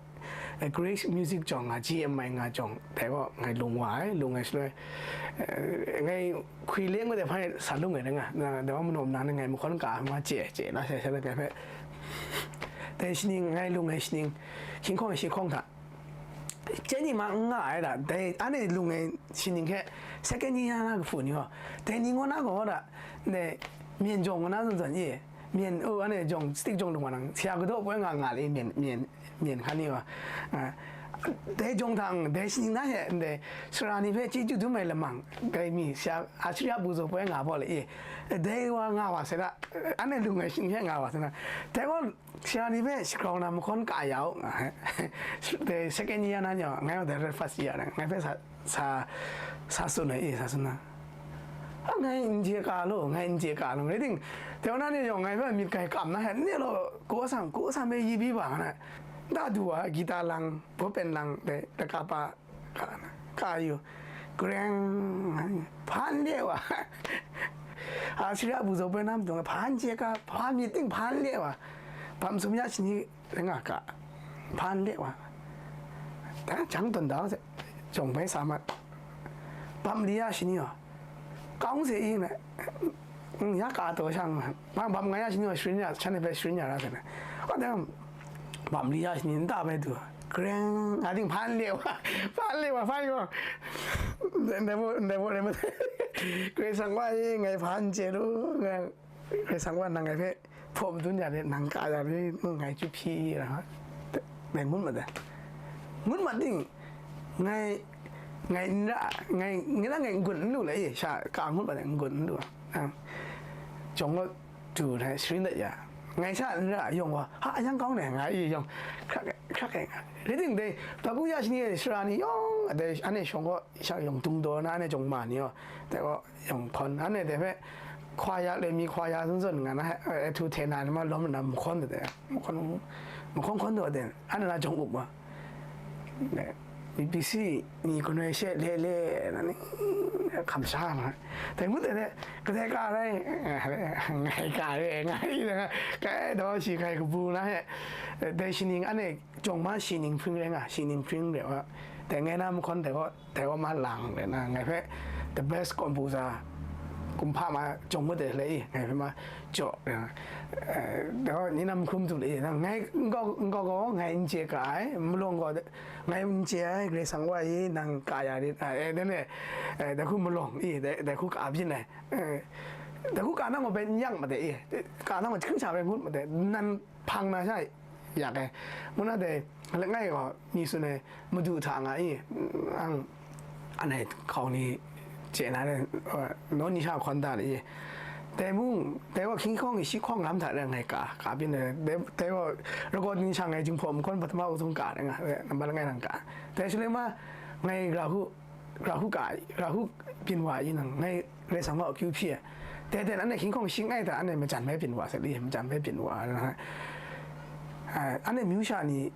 eh, Grace Music jawng nga, G M I nga jawng, dai gaw ngai lung wa ai, lung ai shaloi, eh, ngai hkwi leng ngut ai hpan e sa lung ai rai nga, na, dai wa manaw muna ni ngai mahkawn ka ai ma chye, chye na sai sai na ngai hpe, dai shaning, ngai lung ai shaning, hkying hkawng ai shi hkawng hta, chye ni ma n nga ai da, dai, anhte lung ai shaning hte, second year na kahpu ni gaw, dai ni ngaw na gaw da, ndai, Myen jawng nga na zawn zawn e, Myen, o, anhte jawng, stick jawng lung wa nang, sara kadaw poi nga nga le, Myen, Myen, Myen hkan ni wa. Ah, dai jawng hta, dai shaning na hte, ndai, sara ni hpe chyeju dum ai lamang, dai mi, sara, a sara bu zaw poi nga baw le, e, dai wa nga wa sai na, anhte lung ai shaning hte nga wa sai na, dai gaw, sara ni hpe shagrau na mahkawn ka ya u, nga, dai second year na ni wa, ngai wa dai red first year na, ngai hpe sa, sa, sa tsun ai, e, sa tsun na. A, ngai n chye ka law, ngai n chye ka law, rai ting, dai wa na ni yawng ngai hpe myit grai kam na hte, n re law, kaw sang, kaw sang me yi bi ba nga na, da du wa, gita lang, bawpen lang, dai, da ka pa, ka, ka yu, greng, hpan le wa, a, sara bu zaw poi na matu, hpan chye ka, hpan myit ting hpan le wa, bam sum ya shani, Rai nga ga, hpan de wa, da jang tawn da se, jawng bai sa mat, bam li ya shani wa, kang se i na, mm, ya ka taw shang, bam, bam nga ya shani wa, sharin ya, shan e bai sharin ya ra se na, wa dang, bam li ya shani, nta bai du, greng, a ting hpan le wa, hpan le wa, hpan le wa, ndai bo, ndai bo, ndai bo, Karai Kasang wa e, ngai hpan chye lu, ngai, Karai Kasang wa nang ngai hpe hpaw madun ya re, nang ka ya re, ngu ngai chyu hpyi ra, ngai ngut mat ai. Ngut mat ting, ngai, ngai n ra, ngai, ngai na ngai n-gun n lu le, e, sha ka ngut mat ai, n-gun n lu, a, jawng gaw du ai, sharin dat ya, ngai sha n ra, yawng gaw, ha, yang kau ne, nga i yawng, hkrak ai, hkrak ai, nga. Rai ting dai, Baku ya shani e, sara ni yawng, dai, anhte shawng gaw, sha yawng dung daw na, anhte jawng ma ni gaw, dai gaw, yawng hkawn, anhte dai hpe, hkwa ya, loi mi hkwa ya zawn zawn nga na, eh, ahtu hte na ni ma lawm nna mahkawn de, mahkawn, mahkawn hkawn taw de, anhte na jawng up wa. Eh, B B C ni gunoi she le le na ni, hkam sha ma. Dai ngut de, kadai ka rai, eh, ngai ka rai, ngai, kai daw shi kai kabu na he, eh, dai shaning anhte jawng ma shi ning hpring rai nga, shi ning hpring rai wa. Dai ngai na mahkawn dai gaw, Dai wa ma lang le na, ngai hpe the best composer kumhpa ma jawng made le i, ngai hpe ma jaw le na, eh, dai wa ni na mahkrum tu le i, na ngai n gaw, n gaw gaw ngai n chye ka ai, malawng gaw ngai n chye ai, Karai Kasang wa i nang ka ya rit, eh, eh, dai ne, eh, dai hku malawng i, dai, dai hku ka byin ai, eh, dai hku ka nang gaw bai n yang made i, ka nang gaw jahkring sha bai ngut made, nan hpang na sha, yak ai. Ngu na dai, langai gaw, mi tsun ai, madu hta nga i, ang, anhte hkau ni chye na re, naw ni sha hkawn da le i, Dai mung, dai gaw hkying hkawng i shi hkawng lam hta rai ngai ka, ka byin ai, dai, dai gaw recording sha ngai Jinghpaw Mahkawn Pahtama Uzung ka rai nga, eh, nambat langai nang ka. Dai shaloi ma, ngai Rahu, Rahu ka, Rahu byin wa i nang, ngai Karai Kasang gaw akyu hpyi ai. Dai, dai, anhte hkying hkawng shing ai hta, anhte majan bai byin wa sai li, majan bai byin wa ai. Eh, anhte myu sha ni,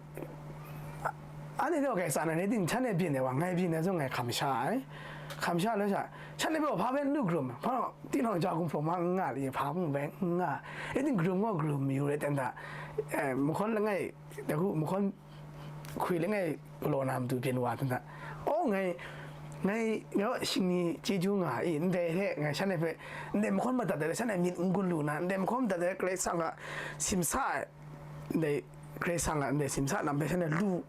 anhte gaw grai tsan ai, rai ting, shanhte byin ai wa, ngai byin ai zawn ngai hkam sha ai. Hkam sha lai sha, shanhte gaw hpa bai n lu hkrum, hpa, tinang ja gumhpraw ma n nga li, hpa mung bai n nga. Rai ting, hkrum gaw hkrum mayu rai ten hta, eh, mahkawn langai, dai hku mahkawn hkwi langai galaw na matu byin wa ten hta. Oh, ngai, ngai, ngai gaw shingni chyeju nga i, ndai hte ngai shanhte hpe, ndai mahkawn madat ai, shanhte myit n gun lu na, ndai mahkawn madat ai, Karai Kasang a simsa ai, ndai Karai Kasang a ndai simsa lam hpe shanhte lu,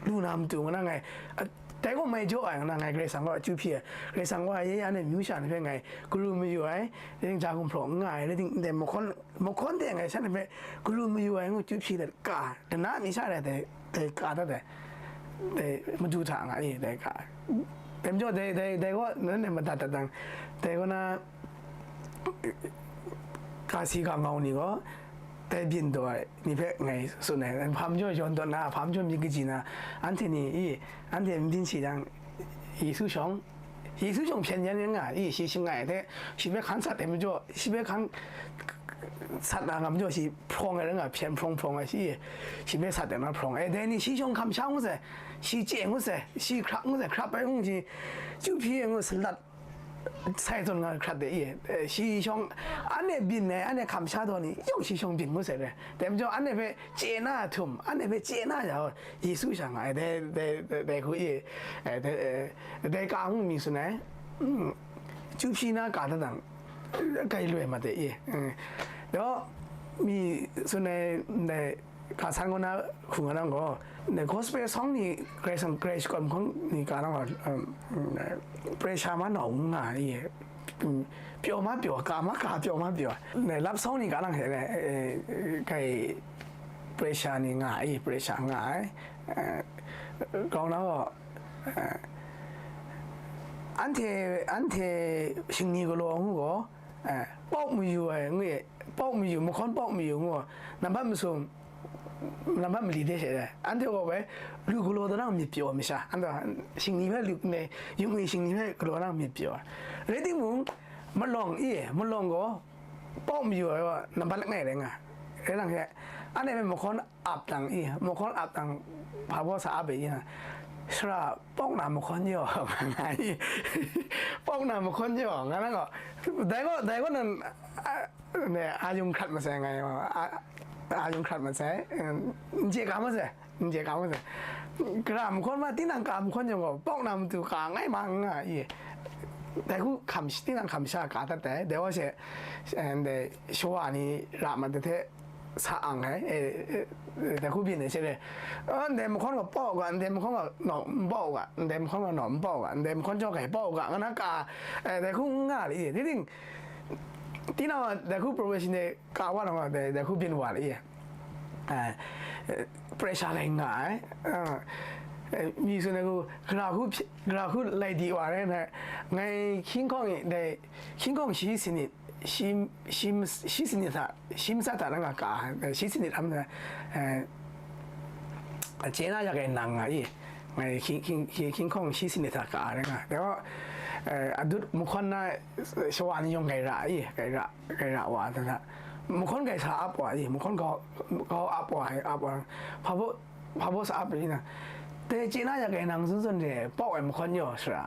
lu na matu ngu na ngai, a, dai gaw mai jaw ai ngu na ngai Karai Kasang gaw akyu hpyi ai. Karai Kasang gaw, ye, anhte myu sha ni hpe ngai garu mayu ai, rai ting, ja gumhpraw n nga ai, rai ting, ndai mahkawn, mahkawn de ngai shanhte hpe garu mayu ai ngu akyu hpyi dat ka, dana mi sha rai dai, dai ka dat ai, dai madu hta nga i, dai ka. Dai majaw dai, dai, dai gaw nanhte madat dat dang, dai gaw na, kasi ka ngau ni gaw, dai byin taw ai ni hpe ngai tsun ai, hpa majaw yawn tawn na, hpa majaw myit kaji na, anhte ni i, anhte n byin shi jang, Yesu shawng, Yesu shawng hpyen yan yan nga i, shi shangai hte, shi hpe hkan sat ai majaw, shi hpe hkan sat na nga majaw, shi hprawng ai rai nga, hpyen hprawng hprawng ai shi, shi hpe sat ai na hprawng ai, dai ni shi shawng hkam sha ngu sai, shi chye ngu sai, shi hkrap ngu sai, hkrap ai hkung shi, chyu hpyi ai ngu, salat, sai zawn nga hkrat de i, eh, shi shawng, anhte byin ai, anhte hkam sha taw ni yawng shi shawng byin ngu sai re. Dai majaw, anhte hpe chye na htum, anhte hpe chye na ya, Yesu sha nga ai, dai, dai, dai, dai hku i, eh, dai, eh, dai ka mung mi tsun ai, mm, chyu hpyi na ka dat dang, kai loi mat de i, mm. Yaw, mi tsun ai, ndai, ka san kaw na hku nga nang gaw, ndai gospel song ni, Karai Kasang, Karai shakawn hkawng ni ka nang gaw, um, um, pressure ma nau n nga i, um, pyaw ma pyaw, ka ma ka, pyaw ma pyaw. Ndai love song ni ka nang he, eh, kai pressure ni nga i, pressure nga ai. Eh, grau na gaw, eh, anhte, anhte shingni galaw ngu gaw, eh, pawk mayu ai ngu e, pawk mayu, mahkawn pawk mayu ngu, nambat masum, nambat mali de she ai. Anhte gaw bai, lu galaw darang myit pyaw ai masha, anhte shingni hpe lu, ne, yung e shingni hpe galaw darang myit pyaw ai. Rai timung, malawng i, malawng gaw, pawk mayu ai gaw, nambat langai rai nga. Rai nang she, anhte hpe mahkawn ap dang i, mahkawn ap dang, hpa baw sa ap ai i na, sara pawk na mahkawn yaw, nga i, pawk na mahkawn yaw, nga na gaw, dai gaw, dai gaw nan, a, ne, a yung hkrat masai nga i, a, a yung hkrat masai, n chye ka masai, n chye ka masai. Gara mahkawn ma, tinang ka mahkawn yaw gaw, pawk na matu ka ngai ma nga i, dai hku hkam, tinang hkam sha ka dat dai, dai wa she, eh, ndai shawa ni ra mat ai hte, sa ang ai, eh, eh, eh, dai hku byin ai she re. Ah, ndai mahkawn gaw pawk u ga, ndai mahkawn gaw nawk n pawk u ga, ndai mahkawn gaw nawk n pawk u ga, ndai mahkawn chyawm hkai pawk u ga, nga na ka, eh, dai hku n nga li, dai ting, tinang dai hku profession e ka wa na gaw, dai, dai hku byin wa li, eh, eh, pressure lai nga ai, ah, eh, mi tsun ai hku, gara hku, gara hku lai di wa rai na, ngai hkying hkawng e, dai, hkying hkawng shi sanit, shi, shi, shi sanit hta, shi matsat hta langa ka, eh, shi sanit hta, eh, chye na ya kai nang nga i, ngai hkying, hkying, hkying, hkying hkawng shi sanit hta ka ai nga. Dai gaw, eh, adut mahkawn na, eh, shawa ni yawng grai ra i, grai ra, grai ra wa ai hta, mahkawn grai sa ap wa i, mahkawn grau, grau ap wa ai, ap wa, hpa baw, hpa baw sa ap ri na, dai chye na ya kai nang tsun tsun re, pawk ai mahkawn yaw sara.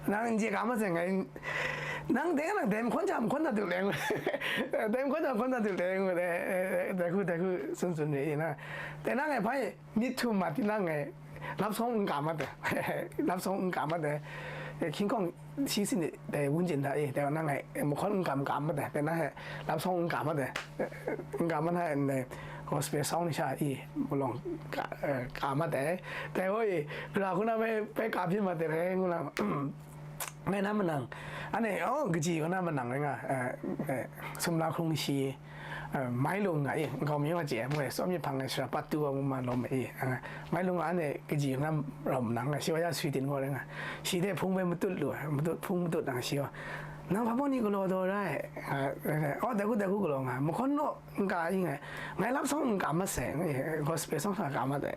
Nang n chye ka masai ngai, nang dai nang dai mahkawn hta mahkawn hta du leng, dai mahkawn hta mahkawn hta du leng, dai, dai, dai hku, dai hku tsun tsun re i na. Dai nang ngai hpai, myit htum ma tinang ngai, love song n ka mat ai, love song n ka mat ai, hkying hkawng shi sanit dai wunjin hta e, dai nang ngai, mahkawn n kam kam mat ai, dai nang ngai, love song n ka mat ai, n ka mat ai, ndai gospel song ni sha i, malawng ka, eh, ka mat ai, dai hoi, gara hku na bai, bai ka byin mat ai, rai ngu na, ngai na manang, ane, oh, kaji kaw na manang rai nga, eh, eh, sumla hkrung shi, eh, mai lung nga i, nkau mi wa chye ai, mu ai, tsawm yet hpang ai, sara pat tu wa mu ma lawm ai, eh, mai lung nga, ane, kaji kaw na rau manang nga, shi wa ya sui tin gaw rai nga, shi de hpung bai matut lu ai, matut, hpung matut nang shi gaw, Nang hpa baw ni galaw daw ra ai? Nga, oh, dai hku, dai hku galaw nga, mahkawn naw n ka i ngai, ngai love song n ka mat sai, gospel song sa ka mat ai.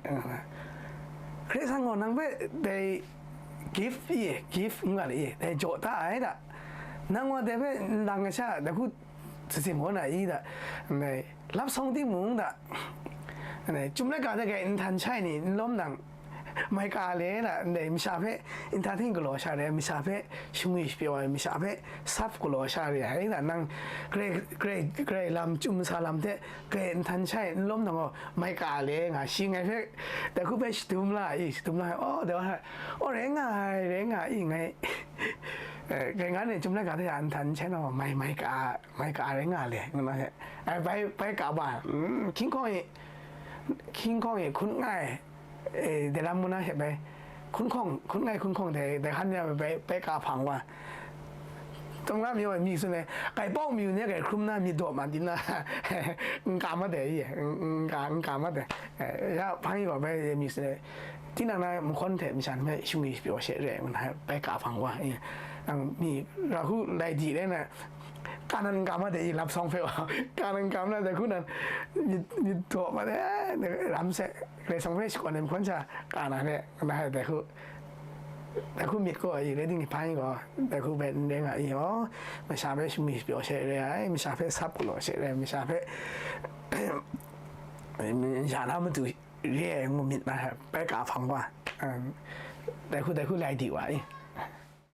Hkristu gaw nang hpe dai gift i, gift n ga le i, dai jaw ta ai da. Nang wa dai hpe n dang ai sha, dai hku sitsim kaw na i da. Dai love song timung da. Dai, chyum laika hte grai nhtan shai ni n lawm nang, mai ka le na, ndai masha hpe entertain galaw sha re ai, masha hpe shingwi shapyaw ai, masha hpe sap galaw sha re ai, na nang grai, grai, grai lam, chyum sa lam hte grai nhtan shai n lawm nang gaw, mai ka le nga, shi ngai hpe dai hku hpe shadum la i, shadum la ai, oh, dai wa, oh, rai nga ai, rai nga i, ngai, eh, grai nga ni, chyum laika hte ya nhtan shai na, mai, mai ka, mai ka rai nga le, ngu na he. Ai, bai, bai ka ba, mm, King Kong e, King Kong e hkun ngai, eh, dai lam ngu na hte bai, hkun hkawng, hkun ngai hkun hkawng dai, dai hkan ya bai, bai ka hpang wa. Tawng na mi wa mi tsun ai, kai pawng mi ne kai hkrum na mi daw ma di na, n ka ma dai i, n, n ka, n ka ma dai. Eh, ya hpang i wa bai mi tsun ai, tinang na mahkawn hte masha ni hpe shingwi shapyaw she re, ngu na bai ka hpang wa, eh, nang mi ra hku lai di rai na, ka nan n ka ma dai i, love song hpe wa, ka nan n ka ma na dai hku nan, mi, mi daw ma dai, ram se, Karai Kasang hpe shakawn ai mahkawn sha ka na hpe, na hai dai hku, dai hku myit gaw i, rai ding hpang i gaw, dai hku bai n rai nga i gaw, masha hpe shingwi shapyaw she re ai, masha hpe sap galaw she re ai, masha hpe, masha na matu re ai ngu myit na hpe, bai ka hpang wa, um, dai hku, dai hku lai di wa i.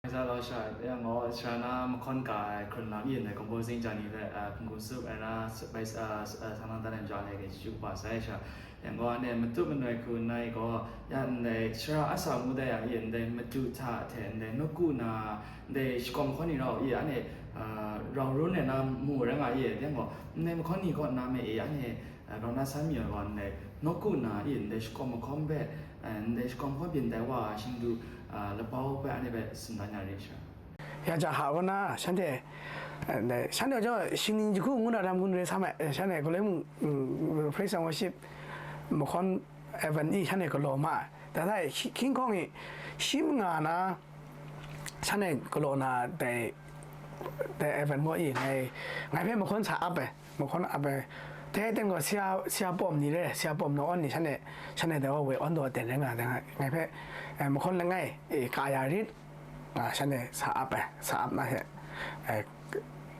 Za lau sha, yang gaw, sara na mahkawn ka ai hkrun lam yin ai composing journey hpe, ah, hpung hkum tsup ai na, s-, bai, ah, s-, ah, sang lang dan ai majaw le, chyeju kaba sai sha. Yang gaw, anhte matu manoi hku nai gaw, ya ndai sara asa ngu dai yang, yin ndai matu hta hte ndai nawku na, ndai shakawm hkawn ni rau i, anhte, ah, rau run ai na mu rai nga i, yang gaw, ndai mahkawn ni kaw na me e, anhte, eh, rau na san mi ai gaw, ndai nawku na i, ndai shakawm mahkawm hpe, eh, ndai shakawm hkawn byin dai wa, shingdu, ah, lapau hpe anhte hpe tsun dan ya ri sha. Ya ja ha wa na, shanhte, eh, ndai, shanhte gaw shingning jahku ngu na lam gun re sa mai, eh, shanhte galoi mung, mm, praise and worship mahkawn event i shanhte galaw ma ai. Dai hta e, King Kong e shi manga na, shanhte galaw na dai, dai event gaw i, ngai, ngai hpe mahkawn sa ap ai, mahkawn ap ai. Dai aten gaw, sia, sia pawm ni re, sia pawm na awn ni, shanhte, shanhte dai wa woi awn daw aten rai nga, dai nga, ngai hpe, eh, mahkawn langai, eh, ka ya rit, nga, shanhte sa ap ai, sa ap na hte, eh,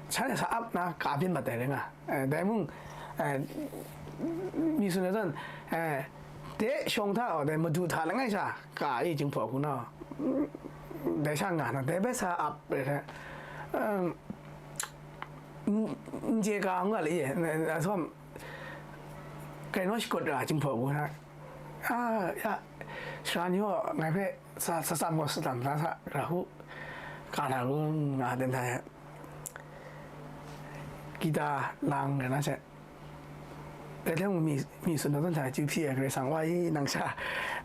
shanhte sa ap na ka byin mat ai rai nga. Eh, dai mung, eh, mi tsun ai zawn, eh, de shawng hta, dai madu hta langai sha, ka i, Jinghpaw hku na, dai sha nga na, dai bai sa ap ai hte, um, n-, n je ka nga le, eh, asawm, kai naw shakut ra, Jinghpaw hku na, ah, ya, sara ni gaw ngai hpe sa, sa tsam gaw, sa tsam sa, sa, ra hku, ka na ru nga, den hta, kita lang rai na hte, dai hte mung mi, mi tsun na zawn hta chyu hpyi ai Karai Kasang, wa i, nang sha,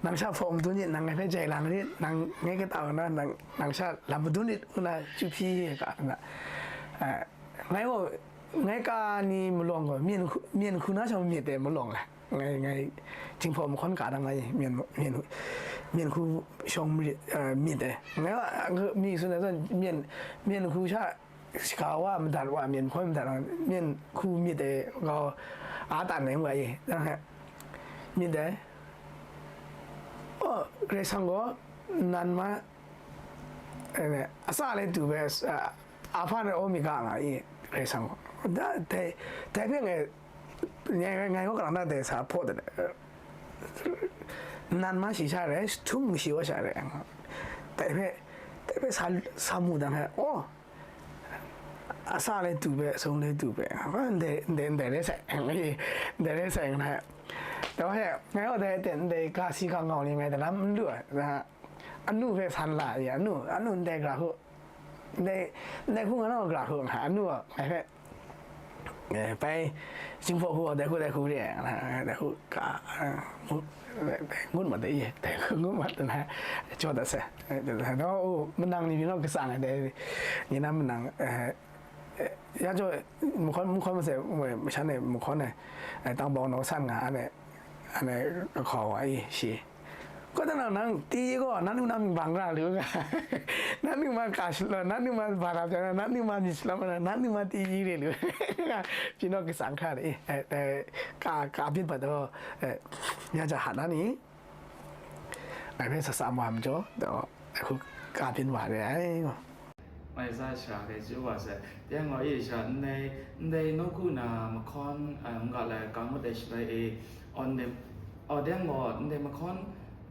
nang sha hpaw madun rit, nang ngai hpe jai lang rit, nang ngai kata na, nang, nang sha lam madun rit, ngu na chyu hpyi ai ga na, eh, ngai gaw, ngai ka ni malawng gaw, myen hku, myen hku na shawng myit ai malawng le, ngai, ngai, Jinghpaw mahkawn ka dang ai, myen, myen, myen hku shawng myit, eh, myit ai. Ngai gaw, mi tsun na zawn, myen, myen hku sha, shaka wa madat wa, myen hkawn madat wa, myen hku myit ai gaw, a tan ai ngu ai, dang hte, myit ai. Oh, Karai Kasang gaw, nan ma, eh, atsa le du hpe, ah, Alpha and Omega nga i, Karai Kasang gaw. Da, dai, dai hpe ngai, ngai, ngai gaw kalang ta dai sa hpaw de, nan ma shi sha rai, htum shi wa sha rai. Dai hpe, dai hpe sa, sa mu dang hpe, oh, atsa le du hpe, sung le du hpe, ndai, ndai, ndai rai sai, ndai rai sai nga. Dai wa hpe, ngai gaw dai hte ndai ga si ga ngau ni ngai daram n lu ai, anu hpe san la ai, anu, anu ndai gara hku, ndai, ndai hku nga na gara hku nga, anu gaw ngai hpe, eh, bai, Jinghpaw hku, dai hku, dai hku re, dai hku ka, eh, ngu-, ngut mat de, dai hku ngut mat de na, jaw dat sai. Eh, jaw dat sai. Daw, oh, manang ni, ni naw katsang ai, dai, ni na manang, eh, eh, ya jaw, mahkawn, mahkawn masai, masha ni mahkawn ai, eh, tang bawng naw san nga, anhte, anhte kahkaw wa i, shi. ก็ต้องนั่งตีก็นั่นนู่นนั่นบางราหรือไงนั่นนี่มา กาชลนั่นนี่มาบาราจานั่นนี่มานิสลามนั่นนี่มาตีเลยหรือพี่น้องก็สังขารเออแต่กากาบินปัดก็เอออยากจะหัดนั่นนี่ไอ้เพื่อนสะสามวันจ่อเดี๋ยวไอ้คุณกาบินหวานเลยไอ้ Mai za sha hpe chyu wa sai. Teng gaw, e sha, ndai, ndai nawku na mahkawn, a, n ga lai, ka ngut ai shaloi e, awn de, aw, teng gaw, ndai mahkawn,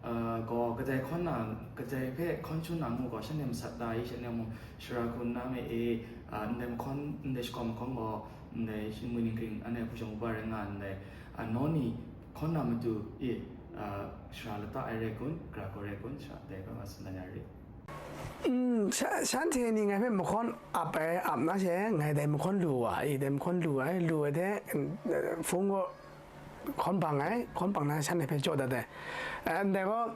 a, gaw, kadai hkawn na, kadai hpe hkawn shangun na ngu gaw, shanhte masat da i, shanhte mung shara hku n na me e, a, ndai mahkawn, ndai shakawn mahkawn gaw, ndai shingwi ningring, anhte hpung shawng hpung rai nga ndai, a, naw ni hkawn na matu e, a, shara lata ai rai kun, gara gaw rai kun, sha, dai hpe ma tsun dan ya rit. Mm, sha-, shanhte ni ngai hpe mahkawn ap ai, ap na she, ngai dai mahkawn lu wa ai, dai mahkawn lu ai, lu ai hte, mm, hpung gaw hkawn bang ai, hkawn bang na shanhte hpe jaw dat ai. Eh, ndai gaw,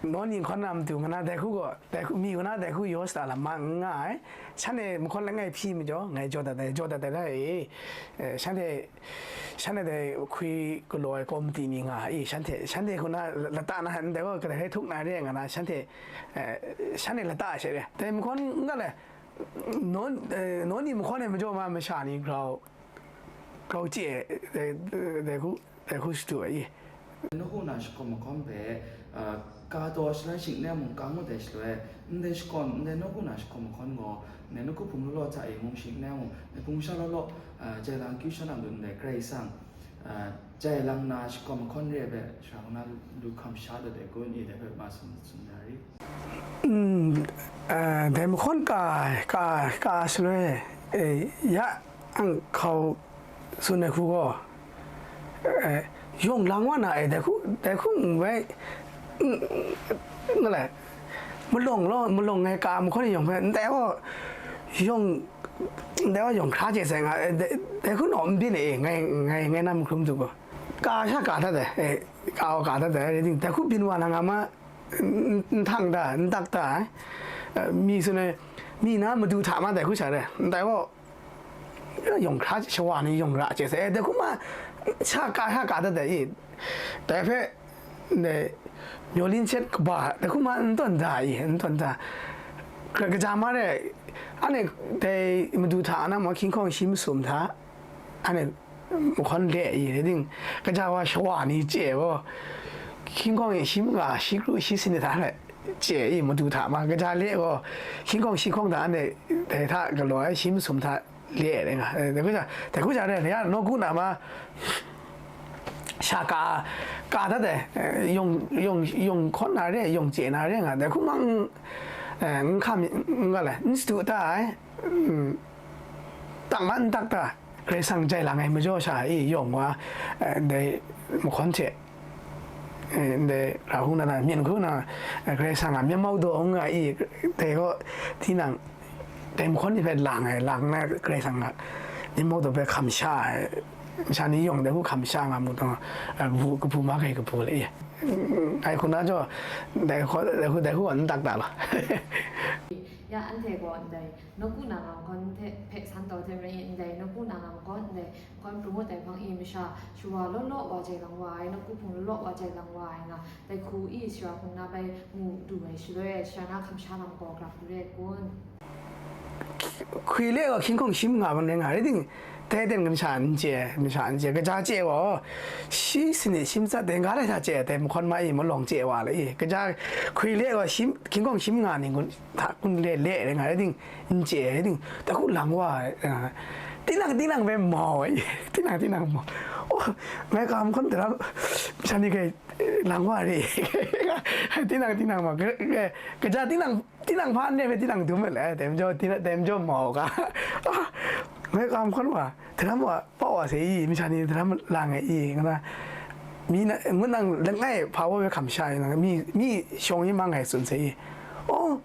naw ni hkawn na matu nga na, dai hku gaw, dai hku, mi gaw na, dai hku yaw shada lam ma n nga ai. Shanhte mahkawn langai hpyi majaw, ngai jaw dat ai, jaw dat ai la e. Eh, shanhte, shanhte dai hkui galaw ai komiti ni nga ai, shanhte, shanhte hku na lata na, ndai gaw, kadai hkrai htuk na re nga na, shanhte, eh, shanhte lata ai she re. Dai mahkawn n ga le, naw, eh, naw ni mahkawn e majaw ma masha ni grau, grau chye, eh, eh, dai hku, dai hku shadu ai i. Nawku na shakawn mahkawn hpe, ah, ka taw shaloi shing n ai mung, ka ngut ai shaloi, ndai shakawn, ndai nawku na shakawn mahkawn gaw, ndai nawku hpung law law hta e mung shing n ai mung, ndai hpung sha law law, ah, jai lang akyu sha na matu ndai Karai Kasang, ah, jai lang na shakawn mahkawn re ai hpe, sha hku na lu hkam sha dat ai kun i, dai hpe ma tsun, tsun da ri. Mm, eh, dai mahkawn ka, ka, ka shaloi, eh, ya ang hkau tsun ai hku gaw, eh, yawng lang wa na e, dai hku, dai hku n bai, n, n, nga lai, malawng law, malawng ngai ka mahkawn ni yawng hpe, ndai gaw yawng, ndai gaw yawng hkra chye sai nga, eh, dai, dai hku naw n byin e, ngai, ngai, ngai na mahkrum du gaw. Ka sha ka dat ai, eh, ka gaw ka dat ai, rai ting, dai hku byin wa na nga ma, n, n, n htang da, n tak da ai. Eh, mi tsun ai, mi na madu hta ma dai hku sha re, ndai gaw, yawng hkra shawa ni yawng ra chye sai, eh, dai hku ma, sha ka, sha ka dat ai i. Dai hpe, ndai, Myaw Lin Chyet kaba, dai hku ma n tawn da i, n tawn da. Ka, kaja ma re, anhte dai madu hta na ma hkying hkawng shi masum hta, anhte mahkawn le i, rai ting, kaja wa shawa ni chye gaw, hkying hkawng e shi manga, shi kru, shi sinit hta hte chye i, madu hta ma, kaja le gaw, hkying hkawng shi hkawng hta, anhte dai hta galaw ai, shi masum hta le ai nga, eh, dai hku sha, dai hku sha re, ya nawku na ma, sha ka, ka dat ai, eh, yawng, yawng, yawng hkawn na re, yawng chye na re nga, dai hku ma, eh, n hkam, n ga lai, n shadu ta ai, mm, tak ma n tak ta, Karai Kasang jai lang ai majaw sha i yawng wa, eh, ndai mahkawn hte, eh, ndai ra hku na na, myen hku na, eh, Karai Kasang a myit mau daw nga i, dai gaw, tinang, dai mahkawn ni hpe lang ai, lang na Karai Kasang a myit mau daw hpe hkam sha ai, sha ni yawng dai hku hkam sha nga mu taw, eh, kabu, kabu ma kai kabu le i. Ai hku na jaw, dai hku, dai hku, dai hku n tak ta law. Ya, anhte gaw ndai nawku na nga mahkawn hte hpe san taw hte maren, ndai nawku na nga mahkawn, ndai hkawn pru ngut ai hpang e masha shawa law law wa jai lang wa ai, nawku hpung law law wa jai lang wa ai nga, dai hku i shara hpung na bai mu du ai shaloi, shara na hkam sha lam gaw grap du re kun. Hkui le gaw hkying hkawng shi manga ban rai nga, rai ting, dai ten masha n chye, masha n chye, kaja chye gaw, shi sanit shi matsat dai ga lai hta chye, dai mahkawn ma e malawng chye wa le i, kaja hkui le gaw shi, hkying hkawng shi manga ni kun, hta kun le le rai nga, rai ting, n chye, rai ting, dai hku lang wa ai, a, tinang, tinang hpe mau ai, tinang, tinang mau. Oh, ngai ka mahkawn dara, sha ni kai, lang wa re. Tinang, tinang mau, ka, ka, kaja tinang, tinang hpa n re hpe tinang dum ai le, dai majaw, tinang, dai majaw mau ga. Ah, ngai ka mahkawn wa, daram wa, pau wa se i, masha ni daram lang ai i, nga na, mi na, ngut nang langai hpa wa hpe hkam sha i, mi, mi shawng i mang ai tsun se i. Oh,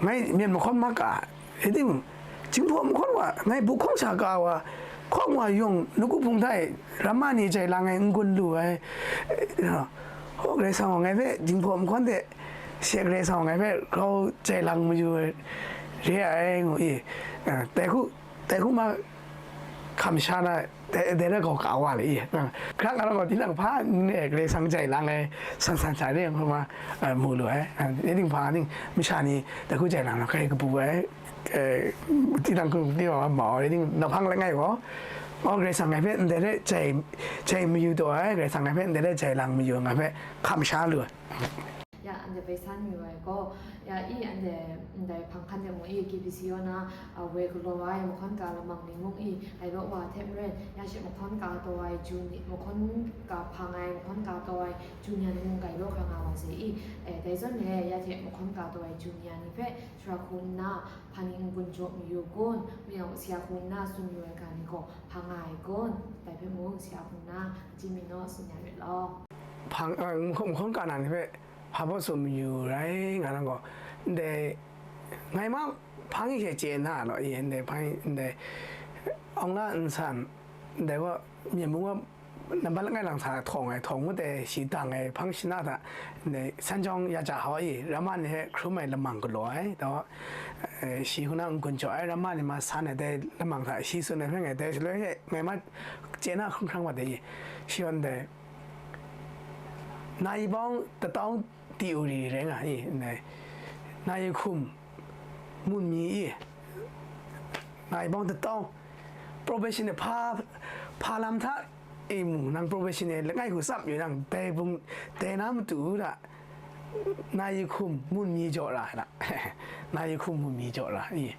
ngai myen mahkawn ma ka, rai timung, Jinghpaw mahkawn wa, ngai bu hkawng sha ka wa, hkawng wa yawng, nawku hpung hta e, ramma ni jai lang ai n-gun lu ai, eh, you know, hkaw Karai Kasang gaw ngai hpe Jinghpaw mahkawn hte she Karai Kasang gaw ngai hpe grau jai lang mayu ai re ai, ngu i, eh, dai hku, dai hku ma, hkam sha na, dai, dai rai gaw ka wa le i. Hkrang nga rawng gaw, tinang hpa n re, Karai Kasang jai lang ai, san san sha re, hkrum ma, mu lu ai. Dai ting hpa ning, masha ni, dai hku jai lang na, hkrai kabu ai, tinang hku ni wa ma, dai ting, na hpang langai gaw, o, Karai Kasang ngai hpe ndai re jai, jai mayu taw ai, Karai Kasang ngai hpe ndai re jai lang mayu, ngai hpe hkam sha lu ai. Ya, anhte bai san yu ai gaw, ya, i anhte ndai hpang hkan de mung i, K B C yaw na, a, woi galaw ai mahkawn ka lamang ni mung i, gailaw wa hte maren, ya she mahkawn ka taw ai ju ni, mahkawn ka hpang ai, mahkawn ka taw ai ju ni a ni mung gailaw hkra nga wa sai i, e, dai zawn e, ya hte mahkawn ka taw ai ju ni a ni hpe sara hku nna, hpa ning n-gun jaw mayu kun, ma yang si a hku nna tsun yu ai ga ni gaw, hpa nga ai kun, dai hpe mung si a hku nna, chye mi naw, tsun ya rit law. Hpang, a, mahkawn, mahkawn ka na ni hpe, hpa baw tsun mayu rai nga nang gaw, ndai, ngai ma hpang hte chye na law, i, ndai hpang, ndai, awng la nsan, ndai gaw, myen mung gaw, nambat langai lang sa htawng ai, htawng ngut ai, shi dang ai, hpang shana hta, ndai, san jawng ya ja hkaw i, ramma ni hpe hkrum ai lamang galaw ai, taw, e, shi hku na n-gun jaw ai, ramma ni ma san ai, dai lamang hta, shi tsun ai hpe ngai, dai shaloi hte, ngai ma chye na hkrum hkrang wa dai i, shi gaw ndai, Nai bawng tatau theory rai nga i, nai, nai hkum mun mi i, nai bawng tatau profession e hpa, hpa lam hta e mung, nang profession e langai hku tsap yu nang, dai bung, dai na matu hta, nai hkum mun mi jaw ra na, nai hkum mun mi jaw ra i,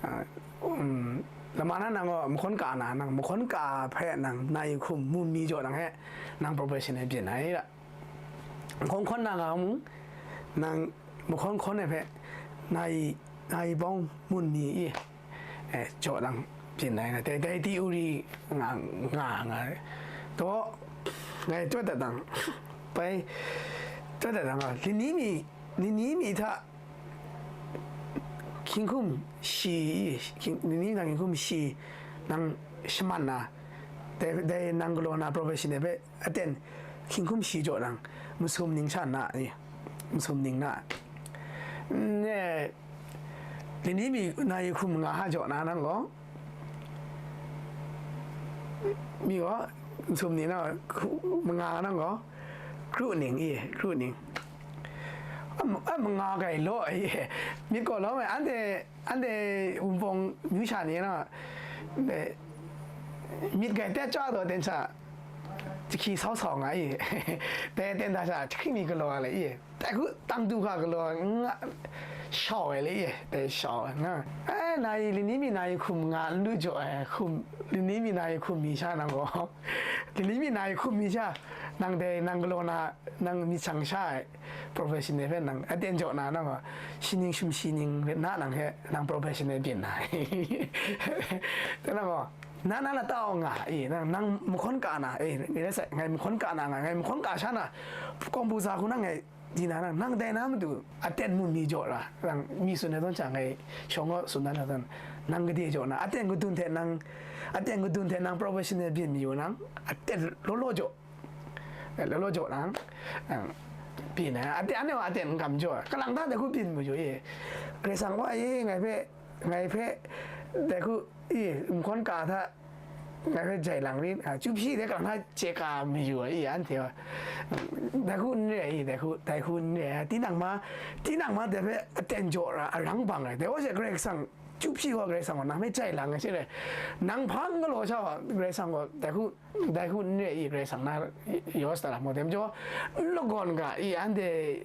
a, um, lama na nang gaw mahkawn ka na, nang mahkawn ka hpe nang nai hkum mun mi jaw nang he, nang profession e byin ai ra. Mahkawn hkawn na nga mung, nang mahkawn hkawn ai hpe, nai, nai bawng mun ni i, e, jaw lang byin ai na, dai, dai theory nga, nga, nga ai. Taw, ngai tawt dat dang, bai, tawt dat dang, lini mi, lini mi hta, hkying hkum shi, hkying, lini mi hta hkying hkum shi, nang shaman na, dai, dai nang galaw na profession e hpe, aten hkying hkum shi jaw nang, masum ning sha na ni, masum ning na, ne, lini mi nai hkum manga ha jaw na nang gaw, mi gaw, masum ning na, manga nang gaw, kru ning i, kru ning. A, a manga gai law i, myit gaw lawm ai, anhte, anhte wunpawng myu sha ni na, myit gai tet chyawm taw ten sha, jahki sau sau nga i, dai ten da sha jahki mi galaw ai le i, dai hku tang du hka galaw nga, shau ai le i, dai shau ai nga. E, nai lini mi nai hkum nga n lu jaw ai, hkum, lini mi nai hkum mi sha nang gaw, lini mi nai hkum mi sha, nang dai nang galaw na, nang myit shang sha ai profession e hpe nang aten jaw na, nang gaw, shi ning shum shi ning ret na nang he, nang profession e byin na. Tenang gaw, na na lata aw nga, e, nang, nang mahkawn ka na, e, ni rai sai, ngai mahkawn ka na nga, ngai mahkawn ka sha na, kawng bu za hku na ngai di na, nang, nang dai na matu, aten mun mi jaw ra, nang mi tsun ai zawn sha ngai shawng gaw tsun na na zawn, nang gade jaw na, aten kadun hte nang, aten kadun hte nang profession e byin mayu nang, aten law law jaw. Law law jaw nang, byin ai, aten, anhte wa aten n kam jaw ai, kalang ta dai hku byin mayu e, Karai Kasang wa e, ngai hpe, ngai hpe, dai hku, i, mahkawn ka hta, ngai hpe jai lang rit, a, chyu hpyi dai kalang hta chye ka mayu ai, i, anhte wa, dai hku n re ai, i, dai hku, dai hku n re ai, tinang ma, tinang ma dai hpe aten jaw ra, arang bang ai, dai wa she Karai Kasang, chyu hpyi gaw Karai Kasang gaw nang hpe jai lang ai she re, nang hpa n galaw sha wa, Karai Kasang gaw dai hku, dai hku n re i, Karai Kasang na yaw sa ta lam gaw, dai majaw, n lagawn ga i, anhte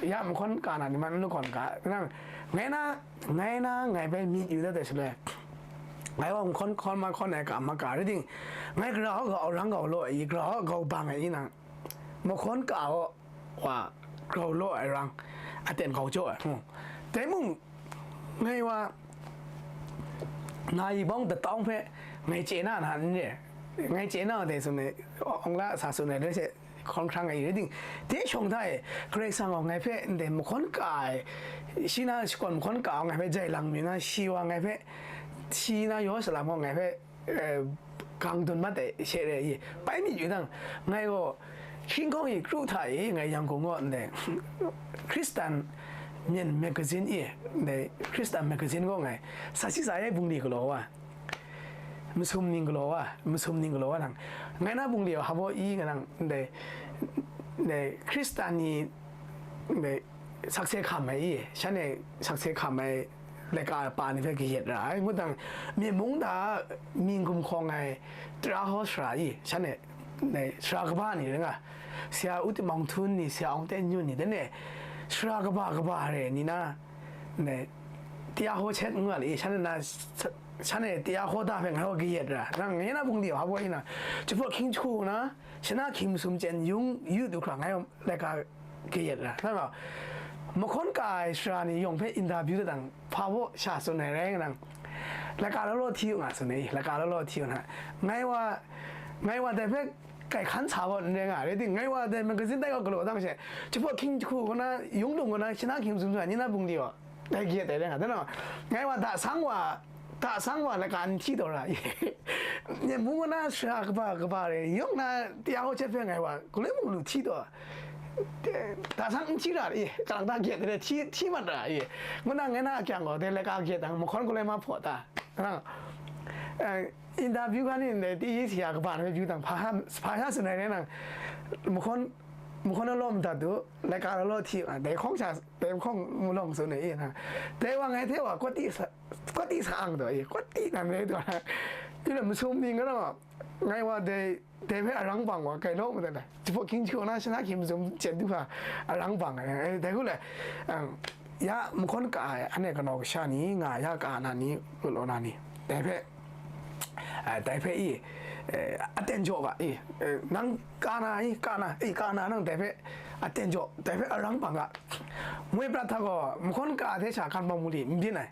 ya mahkawn ka na ni man n lagawn ga, nang, ngai na, ngai na, ngai bai myit yu dat ai shaloi, ngai wa mahkawn hkawn mahkawn ai ga ma ga rai ting, ngai gara hkau ga, aurang gau law ai i, gara hkau gau bang ai i, nang, mahkawn ka gaw, wa grau law ai rang, aten grau jaw ai, hmm. Dai mung, ngai wa, na yi bawng datawng hpe ngai chye na na n re, ngai chye na dai tsun ai, awng la sa tsun ai, rai she, hkawn hkrang ai rai ting, dai shawng hta e, Karai Kasang gaw ngai hpe ndai mahkawn ka ai, shi na shakawn mahkawn ka ai ngai hpe jai lang mi na, shi wa ngai hpe, shi na yaw salam gaw ngai hpe, eh, gang dun mat ai she re i, bai myit yu dang, ngai gaw, hkying hkawng i kru hta i, ngai Yangon gaw ndai, Hkristan myen magazine i, ndai Hkristan magazine gaw ngai, sa si sa ai bungli galaw wa, masum ning galaw wa, masum ning galaw wa nang, ngai na bungli wa habo i nga nang, ndai, ndai Hkristan ni, ndai sakse hkam ai i, shanhte sakse hkam ai laika pa ni hpe kayat ra ai, ngut dang, myen mung da mi gumhkawng ai tara hkaw sara i, shanhte, ndai sara kaba ni rai nga, Sara U Tim Maung Htun ni, Sara Aung Teng Nyun ni, dan e sara kaba kaba re ni na, ndai, tia hkaw chet ngu nga le, shanhte na, shanhte tia hkaw da hpe ngai wa kayat ra, nang ngai na bungli wa habo i na, jahpawt hkying jahku na, shana hkying masum chyen yung yu du hkra ngai wa laika kayat ra, nang gaw, mahkawn ka ai sara ni yawng hpe interview dat dang, hpa baw sha tsun ai rai nga nang, laika law law hti u nga tsun ai, laika law law hti u na, ngai wa, ngai wa dai hpe kai hkan sa baw n rai nga, rai ting, ngai wa dai magazine tai gaw galaw dang she, jahpawt hkying jahku kaw na, yung lung kaw na, shana hkying masum chyen ni na bungli wa, dai kayat dai rai nga, dan nang, ngai wa da sang wa, da sang wa laika n hti taw ra i, myen mung kaw na sara kaba kaba re, yawng na tia hkaw chet hpe ngai wa, galoi mung lu hti taw, da sang n hti ra i, kalang ta kayat dai hti, hti mat ra i, ngu na ngai na a kyang gaw, dai laika kayat dang, mahkawn galoi ma hpaw ta, nang, eh, interview hkan ni ndai, ti yi si ya kaba na byu dang, hpa sha, hpa sha tsun ai rai nang, mahkawn, mahkawn law law madat du, laika law law hti, ah, dai hkawng sha, dai hkawng mu lawng tsun ai i na, dai wa ngai hte wa kawti sa, kawti sa ang taw i, kawti nan rai taw na, i na masum ni nga na, ngai wa dai, dai hpe arang bang wa, kai law madat ai, jahpawt hkying jahku na, shana hkying masum chyen du hkra arang bang ai, eh, dai hku le, ang, ya mahkawn ka ai, anhte kanaw kasha ni, nga ya ka na ni, lut law na ni, dai hpe, eh, dai hpe i, eh, aten jaw ga i, eh, nang ka na i, ka na i, ka na nang dai hpe aten jaw, dai hpe arang bang ga. Moi prat hta gaw, mahkawn ka hte sha kan bawng bungli n byin ai.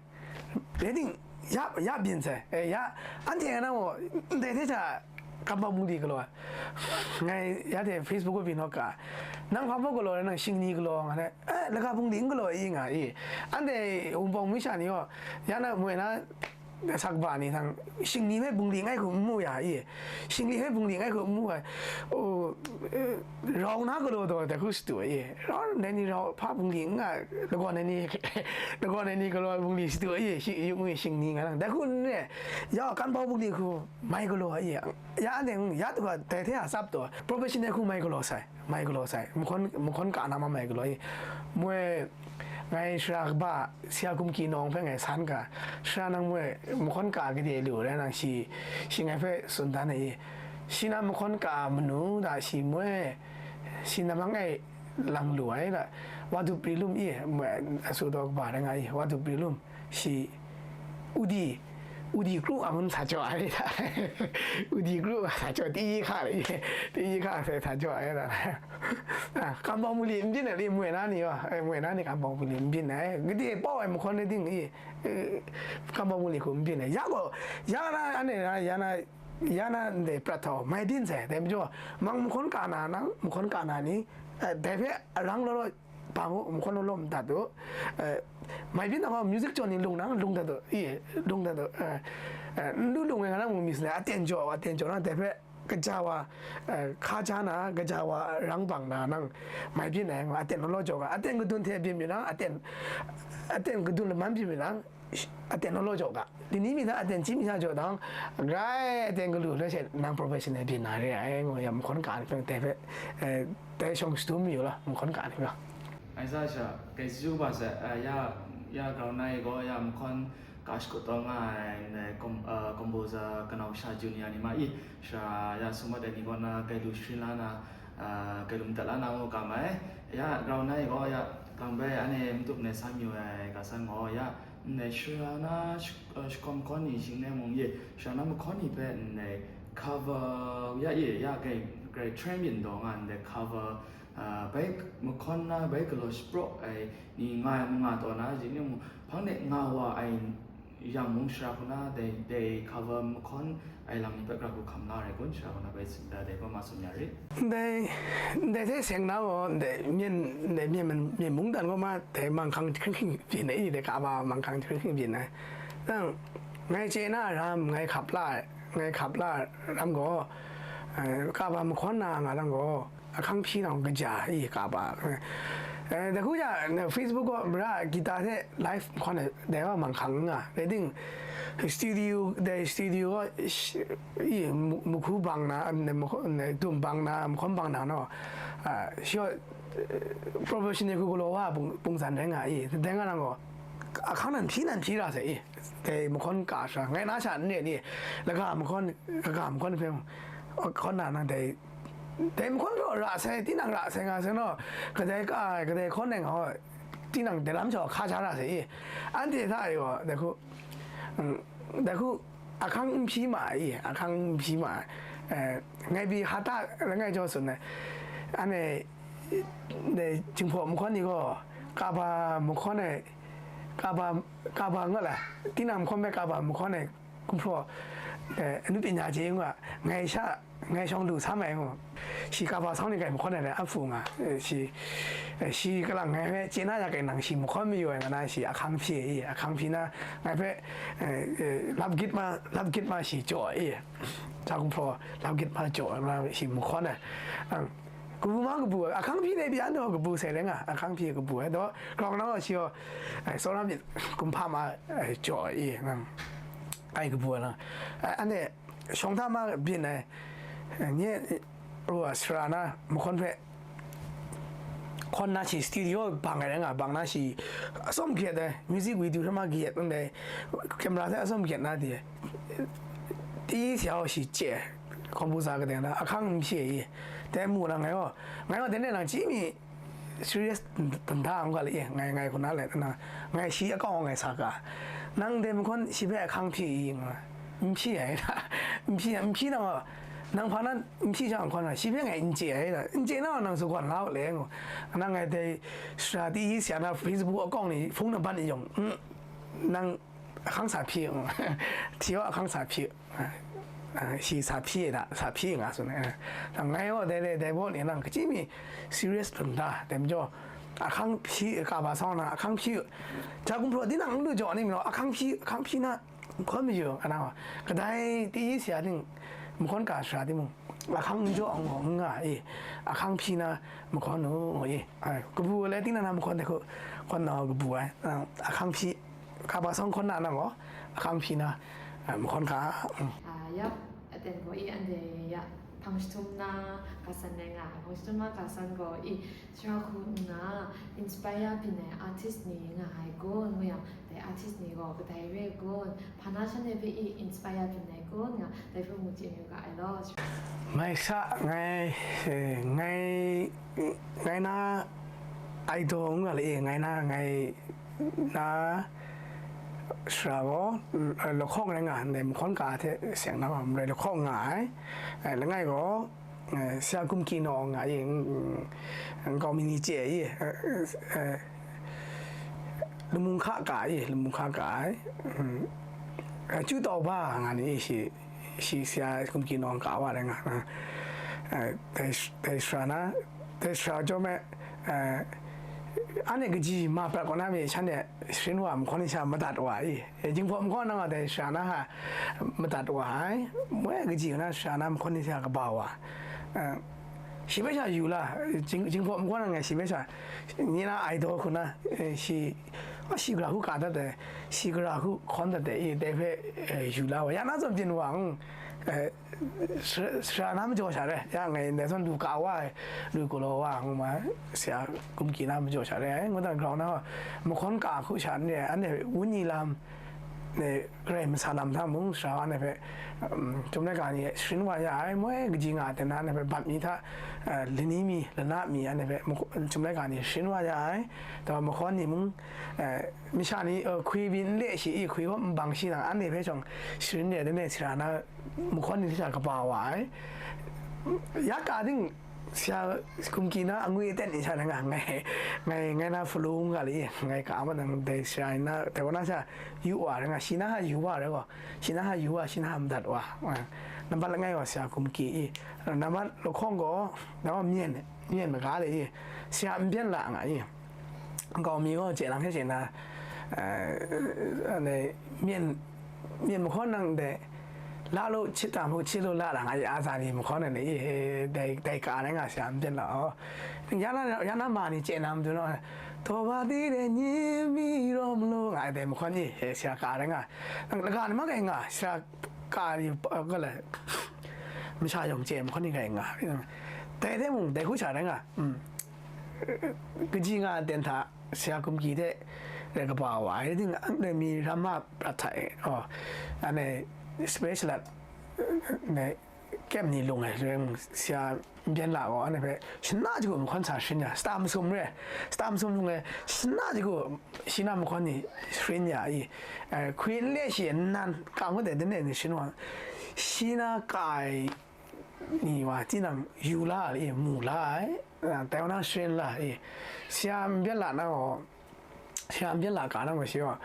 Rai ting, ya, ya byin sai, eh, ya, anhte nga na gaw, ndai hte sha kan bawng bungli galaw ai. Ngai ya hte Facebook kaw byin hkawk ka, nang hpa baw galaw ai, nang shingni galaw nga ai, eh, laika bungli n galaw i nga i. Anhte Wunpawng mi sha ni gaw, ya na moi na, sakba ni htang, shingni hpe bungli ngai hku n mu ya i, shingni hpe bungli ngai hku n mu ai, o, eh, rau na galaw taw dai hku shadu ai i, rau dai ni rau hpa bungli n nga, lagawn ai ni, lagawn ai ni galaw bungli shadu ai i, shi, yung i shingni nga nang, dai hku n re, ya kan bawng bungli hku mai galaw ai i, ya anhte, ya du ga dai hte a tsap taw, professional hku mai galaw sai. Mai galaw sai, mahkawn, mahkawn ka na ma mai galaw i, moi, ngai sara kaba, Sara Gumki Nawng hpe ngai san ga, sara nang moi, mahkawn ka gade lu rai nang shi, shi ngai hpe tsun dan ai i, shi na mahkawn ka manu da shi moi, shi namang e lang lu ai da, Wadu Pri Lum i, moi, asu daw kaba rai nga i, Wadu Pri Lum, shi, Udi, Udi kru a ngun sa jaw ai da. Udi kru a sa jaw, ti yi hka le, ti yi hka sai sa jaw ai da. Ah, kan bawng bungli n byin ai le, moi na ni wa, eh, moi na ni kan bawng bungli n byin ai. Gade paw ai mahkawn ni ting i, eh, kan bawng bungli hku n byin ai. Ya gaw, ya na, anhte na, ya na, ya na ndai prat hta gaw, mai byin sai, dai majaw, mang mahkawn ka na nang, mahkawn ka na ni, eh, dai hpe arang law law, hpa ngu, mahkawn law law madat u, eh, mai byin na gaw music jaw ni lung nang, lung dat u, i, lung dat u, eh, eh, n lu lung ai nga na mu mi sin ai, aten jaw, aten jaw na, dai hpe kaja wa, eh, hka ja na, kaja wa rang bang na nang, mai byin ai nga, aten law law jaw ga, aten kadun hte byin mi nang, aten, aten kadun laman byin mi nang, aten law law jaw ga. Dai ni mi hta aten chyim sha jaw dang, grai aten galu la she nang professional byin na re ai, ngu yang mahkawn ka ni hpe dai hpe, eh, dai shawng shadum mayu la, mahkawn ka ni hpe. Ai sa sha, kai su ba sa, eh, ya, ya grau na i gaw, ya mahkawn ka shakut taw nga ai, ndai com-, eh, composer kanau sha junior ni ma i, sha ya sum ai ni gaw na, kai lu sharin la na, eh, kai lu madat la na ngu kam ai. Ya grau na i gaw, ya gang bai, anhte matup nai sa mayu ai, ga san gaw, ya, ndai sara na sh-, eh, shakawm hkawn ni shing nai mung ye, sara na mahkawn ni hpe ndai cover ya ye, ya grai, grai trend byin daw nga ndai cover, ah, bai mahkawn na bai galaw shapraw ai ni nga ai manga taw na, jing ni mung hpang de nga wa ai yang mung sara hku na dai, dai cover mahkawn ai lam ni hpe gara hku hkam la ai kun, sara hku na bai tsun, dai, dai gaw ma tsun ya rit. Ndai, ndai hte seng na gaw, ndai myen, ndai myen, myen mungdan gaw ma, dai manghkang hkring hkring byin ai, dai kaba manghkang hkring hkring byin ai. Nang, ngai chye na ram, ngai hkap la, ngai hkap la ram gaw, eh, kaba mahkawn na nga lam gaw, ahkang hpyi na gaw kaja i, kaba, eh, Eh, dai hku ja, na Facebook gaw mara gita hte live hkawn ai, dai wa mang hkang nga. Dai ting, studio, dai studio gaw, sh-, i, mu-, muhku bang na, ne, muhku, ne, dum bang na, mahkawn bang na no, ah, shi gaw, eh, professional hku galaw wa pung, pung zan rai nga i. Dai nga nang gaw, ahkang nan hpyi nan hpyi ra sai i. Dai mahkawn ka sha, ngai na sha n ren i. Laga mahkawn, kaga mahkawn hpe, hkawn na nang dai, dai mahkawn gaw ra sai, tinang ra sai nga sai no, kadai ka ai, kadai hkawn ai nga gaw, tinang dai lam shaw hka sha ra sai i. Anhte hta e gaw, dai hku, mm, dai hku, ahkang n hpyi ma ai i, ahkang n hpyi ma ai. Eh, ngai pyi hata langai jaw tsun ai. Anhte, dai Jinghpaw mahkawn ni gaw, kaba mahkawn ai, kaba, kaba nga la, tinang mahkawn hpe kaba mahkawn ai, gumhpraw, eh, anu pyi na chye nga, ngai sha, ngai shawng lu sa mai ngu. Shi kaba sawng ni kai mahkawn ai rai a hpu nga, eh, shi, eh, shi kalang ngai hpe chye na ya kai nang shi mahkawn mayu ai nga na shi ahkang hpyi i, ahkang hpyi na ngai hpe, eh, eh, lap git ma, lap git ma shi jaw i, sa gumhpraw lap git ma jaw ai ma shi mahkawn ai. Ang, kabu ma kabu ai, ahkang hpyi dai pyi anhte gaw kabu sai rai nga, ahkang hpyi kabu ai, daw grau na gaw shi gaw, eh, tsawra myit kumhpa ma, eh, jaw i, nang ai kabu ai na, eh, anhte shawng hta ma byin ai, eh, nye, eh, ru a sara na mahkawn hpe hkawn na shi studio bang ai rai nga, bang na shi atsawm kayat ai, music video hte ma kayat ndai, camera hte atsawm kayat na di ai, ti si yau shi chye ai, composer kadai na ahkang n hpyi ai i. Dai mu na ngai gaw, ngai gaw dai nang chyi mi serious dum da n ga le, ngai, ngai hku na let na, ngai shi akawng ngai sa ka, nang dai mahkawn shi hpe ahkang hpyi i nga, n hpyi ai da, n hpyi, n hpyi na, nang hpa na n hpyi jang hkawn na, shi hpe ngai n chye ai da, n chye na nang su gawn la u le ngu, nang ngai dai sara ti yi si ya na Facebook akawng ni hpung na ban yawng, mm, nang ahkang sa hpyi, mm, hti wa ahkang sa hpyi, ah, shi sa hpyi da, sa hpyi nga tsun ai. Nang ngai gaw dai, dai, dai baw ni nang kachyi mi serious dum da, dai majaw, ahkang hpyi, kaba sawng na ahkang hpyi, ja gumhpraw tinang n lu jaw ni mi law, ahkang hpyi, ahkang hpyi na, mahkawn mayu, ana wa, kadai ti yi si ya ting, mahkawn ka sara timung, ahkang n jaw n gaw n nga i, ahkang hpyi na mahkawn u i, ai, kabu ai le tinang na mahkawn dai hku, hkawn na wa kabu ai, ah, ahkang hpyi, kaba sawng hkawn na nang gaw, ahkang hpyi na, ah, mahkawn ka, mm. Ah, ya, aten gaw i, anhte ya, hpang jahtum na ga san rai nga ai, hpang jahtum na ga san gaw i, sara hku nna inspire byin ai artist ni nga ai kun, ngu yang, dai artist ni gaw kadai re ai kun, hpa na shanhte hpe i inspire byin ai kun, nga dai hpe mu chye yu ga ai law. Ngai sa, ngai, eh, ngai, ngai na idol nga le, ngai na, ngai na sara gaw, eh, lahkawng rai nga, ndai mahkawn ka hte seng na wa, marai lahkawng nga ai, eh, langai gaw, eh, Sara Gumki Nawng nga i, mm, mm, nkau mi ni chye i, eh, eh, Lamung Hka ka i, Lamung Hka ka ai, mm, eh, Chu Tau Ba nga ni i, shi, shi Sara Gumki Nawng ka wa rai nga, eh, dai, dai sara na, dai sara chyawm e, eh, anhte kaji ma prat kaw na mi shanhte sharin wa mahkawn ni sha madat wa i, Jinghpaw mahkawn nang a dai sara na hta madat wa ai, moi kaji na sara na mahkawn ni sha kaba wa, eh, shi bai sha yu la, Jing-, Jinghpaw mahkawn nang e shi bai sha, nye na idol hku na, eh, shi, a, shi gara hku ka dat ai, shi gara hku hkawn dat ai, i dai hpe, eh, yu la wa, ya na zawn byin wa, mm, eh, sara, sara na majaw sha re, ya ngai ndai zawn lu ka wa ai, lu galaw wa ai ngu ma, Sara Gumki na majaw sha re ai, ngu dan grau na, mahkawn ka hku sha n re ai, anhte wenyi lam, ne, Karai masa lam hta mung, sara wa anhte hpe, um, Chyum Laika ni sharin wa ya ai, moi kaji nga ai ten na anhte hpe bat mi hta, eh, lani mi, lana mi, anhte hpe mahk-, Chyum Laika ni sharin wa ya ai, taw mahkawn ni mung, eh, masha ni, eh, hkwi byin n le shi i, hkwi gaw n bang shi nang, anhte hpe shawng sharin de, dai sara na mahkawn ni hte sha kaba wa ai. Ya ka ting, Sara Gumki na angwi aten ni sha na nga, ngai, ngai, ngai na follow nga li, ngai ka ma nang dai sara na, dai wa na sha yu wa rai nga, shi na ha yu wa rai gaw, shi na ha yu wa, shi na ha madat wa. Nambat langai wa Sara Gumki i, nambat lahkawng gaw, nambat myen, myen maga le i, sara n byen la nga i. Nkau mi gaw chye lang hte chye na, eh, ane, myen, myen mahkawn nang dai, Lalu cita mu cilu la la nga ya za ni mu khon ne i dai dai ka ne nga sha mden la o. Ya na ya na ma ni che na mdu no. To ba di de ni mi ro mu lo nga dai mu khon ni he sha ka ne nga. Nga ni ma ga nga sha ka ni ga le. Mi sha yong che mu khon ni ga nga. Dai dai mu dai ku sha ne nga. Kaji nga den ta sha kum ki de. Re ka ba wa ai ding ang de mi ram ma prat ta e. Oh. Ane special ne kem ni lung ai leng sia mbian la gaw, ane hpe shana jigu nhkwan sa shing ya, stam sum re, stam sum lung e shana jigu shina nhkwan ni shing ya i, eh, hkwi n le shi nnan ka ngut de, dene ni shin wa, shina ka ai ni wa, tinang yu la ai, mu la ai, eh, tai wa na shing la ai, sia mbian la na gaw, sia mbian la ka na gaw shi wa,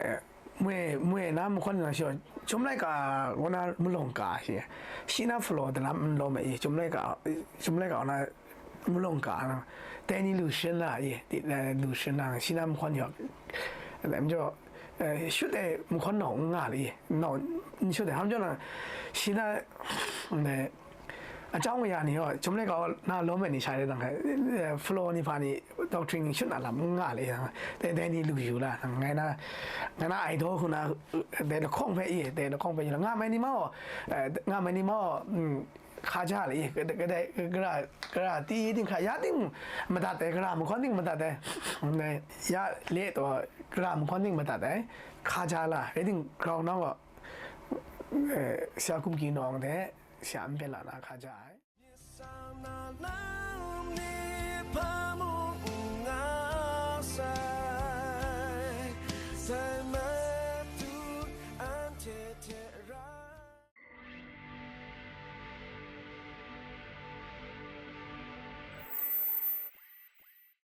eh, mwe, mwe na nhkwan ni na shi wa, Chyum laika kaw na malawng ka shi, shi na hpulaw dalam n lawm ai, Chyum laika, Chyum laika kaw na malawng ka na, dai ni lu shin na i, di, eh, lu shin na, shi na nhkwan yaw, eh, majaw, eh, shut ai nhkwan nau n nga li, nau n shut ai, ham jaw na, shi na, eh, အကြောင်းအရာ ni yaw, Chyum laika kaw na lawm ai ni sha de dang, eh, hpulaw ni hpa ni, doctrine shut na lam n nga li, dai, dai ni lu yu la, ngai na, ngai na ai daw hku na, dai lahkawng hpe i, dai lahkawng hpe yu la, nga mai ni ma gaw, eh, nga mai ni ma gaw, mm, hka ja le, kadai, kadai, gara, gara ti ting hka, ya ting madat ai, gara mahkawn ting madat ai, ya le taw, gara mahkawn ting madat ai, hka ja la, rai ting grau nau gaw, eh, sha kum ki nawng de, sha n byen la na hka ja ai.